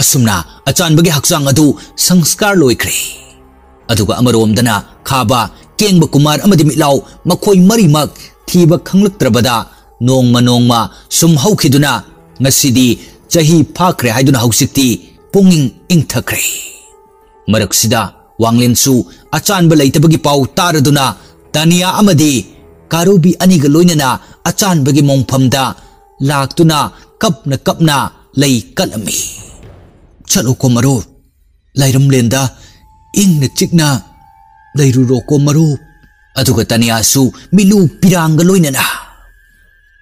ꯑꯁꯨꯝꯅ ꯑꯆꯥꯟꯕꯒꯤ ꯍꯛꯆꯥꯡ ꯑꯗꯨ ꯁꯪꯁꯀꯥꯔ ꯂꯣꯏꯈ꯭ꯔꯦ꯫ ꯑꯗꯨꯒ ꯑꯃꯔꯣꯝꯗꯅ ꯈꯥꯕ, ꯀꯦꯡꯕ ꯀꯨꯃꯥꯔ ꯑꯃꯗꯤ ꯃꯤꯠꯂꯥꯎ ꯃꯈꯣꯏ ꯃꯔꯤꯃꯛ ꯊꯤꯕ ꯈꯪꯂꯛꯇ꯭ꯔꯕꯗ ꯅꯣꯡꯃ ꯅꯣꯡꯃ ꯁꯨꯝ ꯍꯧꯈꯤꯗꯨꯅ ꯉꯁꯤꯗꯤ ꯆꯍꯤ ꯐꯥꯈ꯭ꯔꯦ ꯍꯥꯏꯗꯨꯅ ꯍꯧꯖꯤꯛꯇꯤ ꯄꯨꯡꯏꯪ ꯏꯪꯊꯈ꯭ꯔꯦ꯫ ꯃꯔꯛꯁꯤꯗ ꯋꯥꯡꯂꯦꯟꯁꯨ ꯑꯆꯥꯟꯕ ꯂꯩꯇꯕꯒꯤ ꯄꯥꯎ ꯇꯥꯔꯗꯨꯅ ꯇꯥꯅꯤꯌꯥ ꯑꯃꯗꯤ ꯀꯥꯔꯨꯕꯤ ꯑꯅꯤꯒ ꯂꯣꯏꯅꯅ ꯑꯆꯥꯟꯕꯒꯤ ꯃꯣꯡꯐꯝꯗ ꯂꯥꯛꯇꯨꯅ ꯀꯞꯅ ꯀꯞꯅ ꯂꯩ ꯀꯠꯂꯝꯃꯤ꯫ "ꯆꯠꯂꯣꯀꯣ ꯃꯔꯨꯞ, ꯂꯥꯏꯔꯝꯂꯦꯟꯗ ꯏꯪꯅ ꯆꯤꯛꯅ ꯂꯩꯔꯨꯔꯣꯀꯣ ꯃꯔꯨꯞ"꯫ ꯑꯗꯨꯒ ꯇꯥꯅꯤꯌꯥꯁꯨ ꯃꯤꯠꯂꯨ ꯄꯤꯔꯥꯡꯒ ꯂꯣꯏꯅꯅ,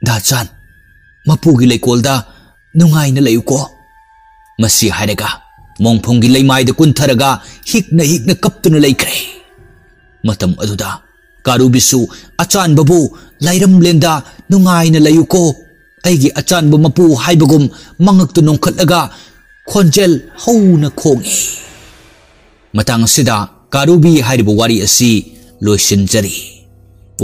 "ꯗꯥ ꯆꯥꯟ, ꯃꯄꯨꯒꯤ ꯂꯩꯀꯣꯜꯗ ꯅꯨꯡꯉꯥꯏꯅ ꯂꯩꯌꯨꯀꯣ"꯫ ꯃꯁꯤ ꯍꯥꯏꯔꯒ ꯃꯣꯡꯐꯝꯒꯤ ꯂꯩꯃꯥꯏꯗ ꯀꯨꯟꯊꯔꯒ ꯍꯤꯛꯅ ꯍꯤꯛꯅ ꯀꯞꯇꯨꯅ ꯂꯩꯈ꯭ꯔꯦ꯫ ꯃꯇꯝ ꯑꯗꯨꯗ ꯀꯥꯔꯨꯕꯤꯁꯨ ꯑꯆꯥꯟꯕꯕꯨ "ꯂꯥꯏꯔꯝꯂꯦꯟꯗ ꯅꯨꯡꯉꯥꯏꯅ ꯂꯩꯌꯨꯀꯣ, ꯑꯩꯒꯤ ꯑꯆꯥꯟꯕ ꯃꯄꯨ" ꯍꯥꯏꯕꯒꯨꯝ ꯃꯉꯛꯇꯨ ꯅꯣꯡꯈꯠꯂꯒ ꯈꯣꯟꯖꯦꯜ ꯍꯧꯅ ꯈꯣꯡꯏ꯫ ꯃꯇꯥꯡ ꯑꯁꯤꯗ ꯀꯥꯔꯨꯕꯤ ꯍꯥꯏꯔꯤꯕ ꯋꯥꯔꯤ ꯑꯁꯤ ꯂꯣꯏꯁꯤꯟꯖꯔꯤ꯫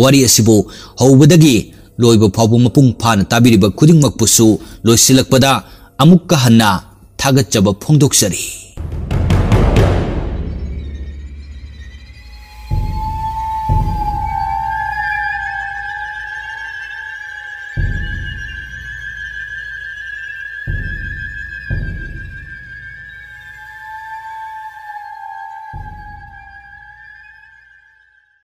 ꯋꯥꯔꯤ ꯑꯁꯤꯕꯨ ꯍꯧꯕꯗꯒꯤ ꯂꯣꯏꯕ ꯐꯥꯎꯕ ꯃꯄꯨꯡ ꯐꯥꯅ ꯇꯥꯕꯤꯔꯤꯕ ꯈꯨꯗꯤꯡꯃꯛꯄꯨꯁꯨ ꯂꯣꯏꯁꯤꯜꯂꯛꯄꯗ ꯑꯃꯨꯛꯀ ꯍꯟꯅ ꯊꯥꯒꯠꯆꯕ ꯐꯣꯡꯗꯣꯛꯆꯔꯤ꯫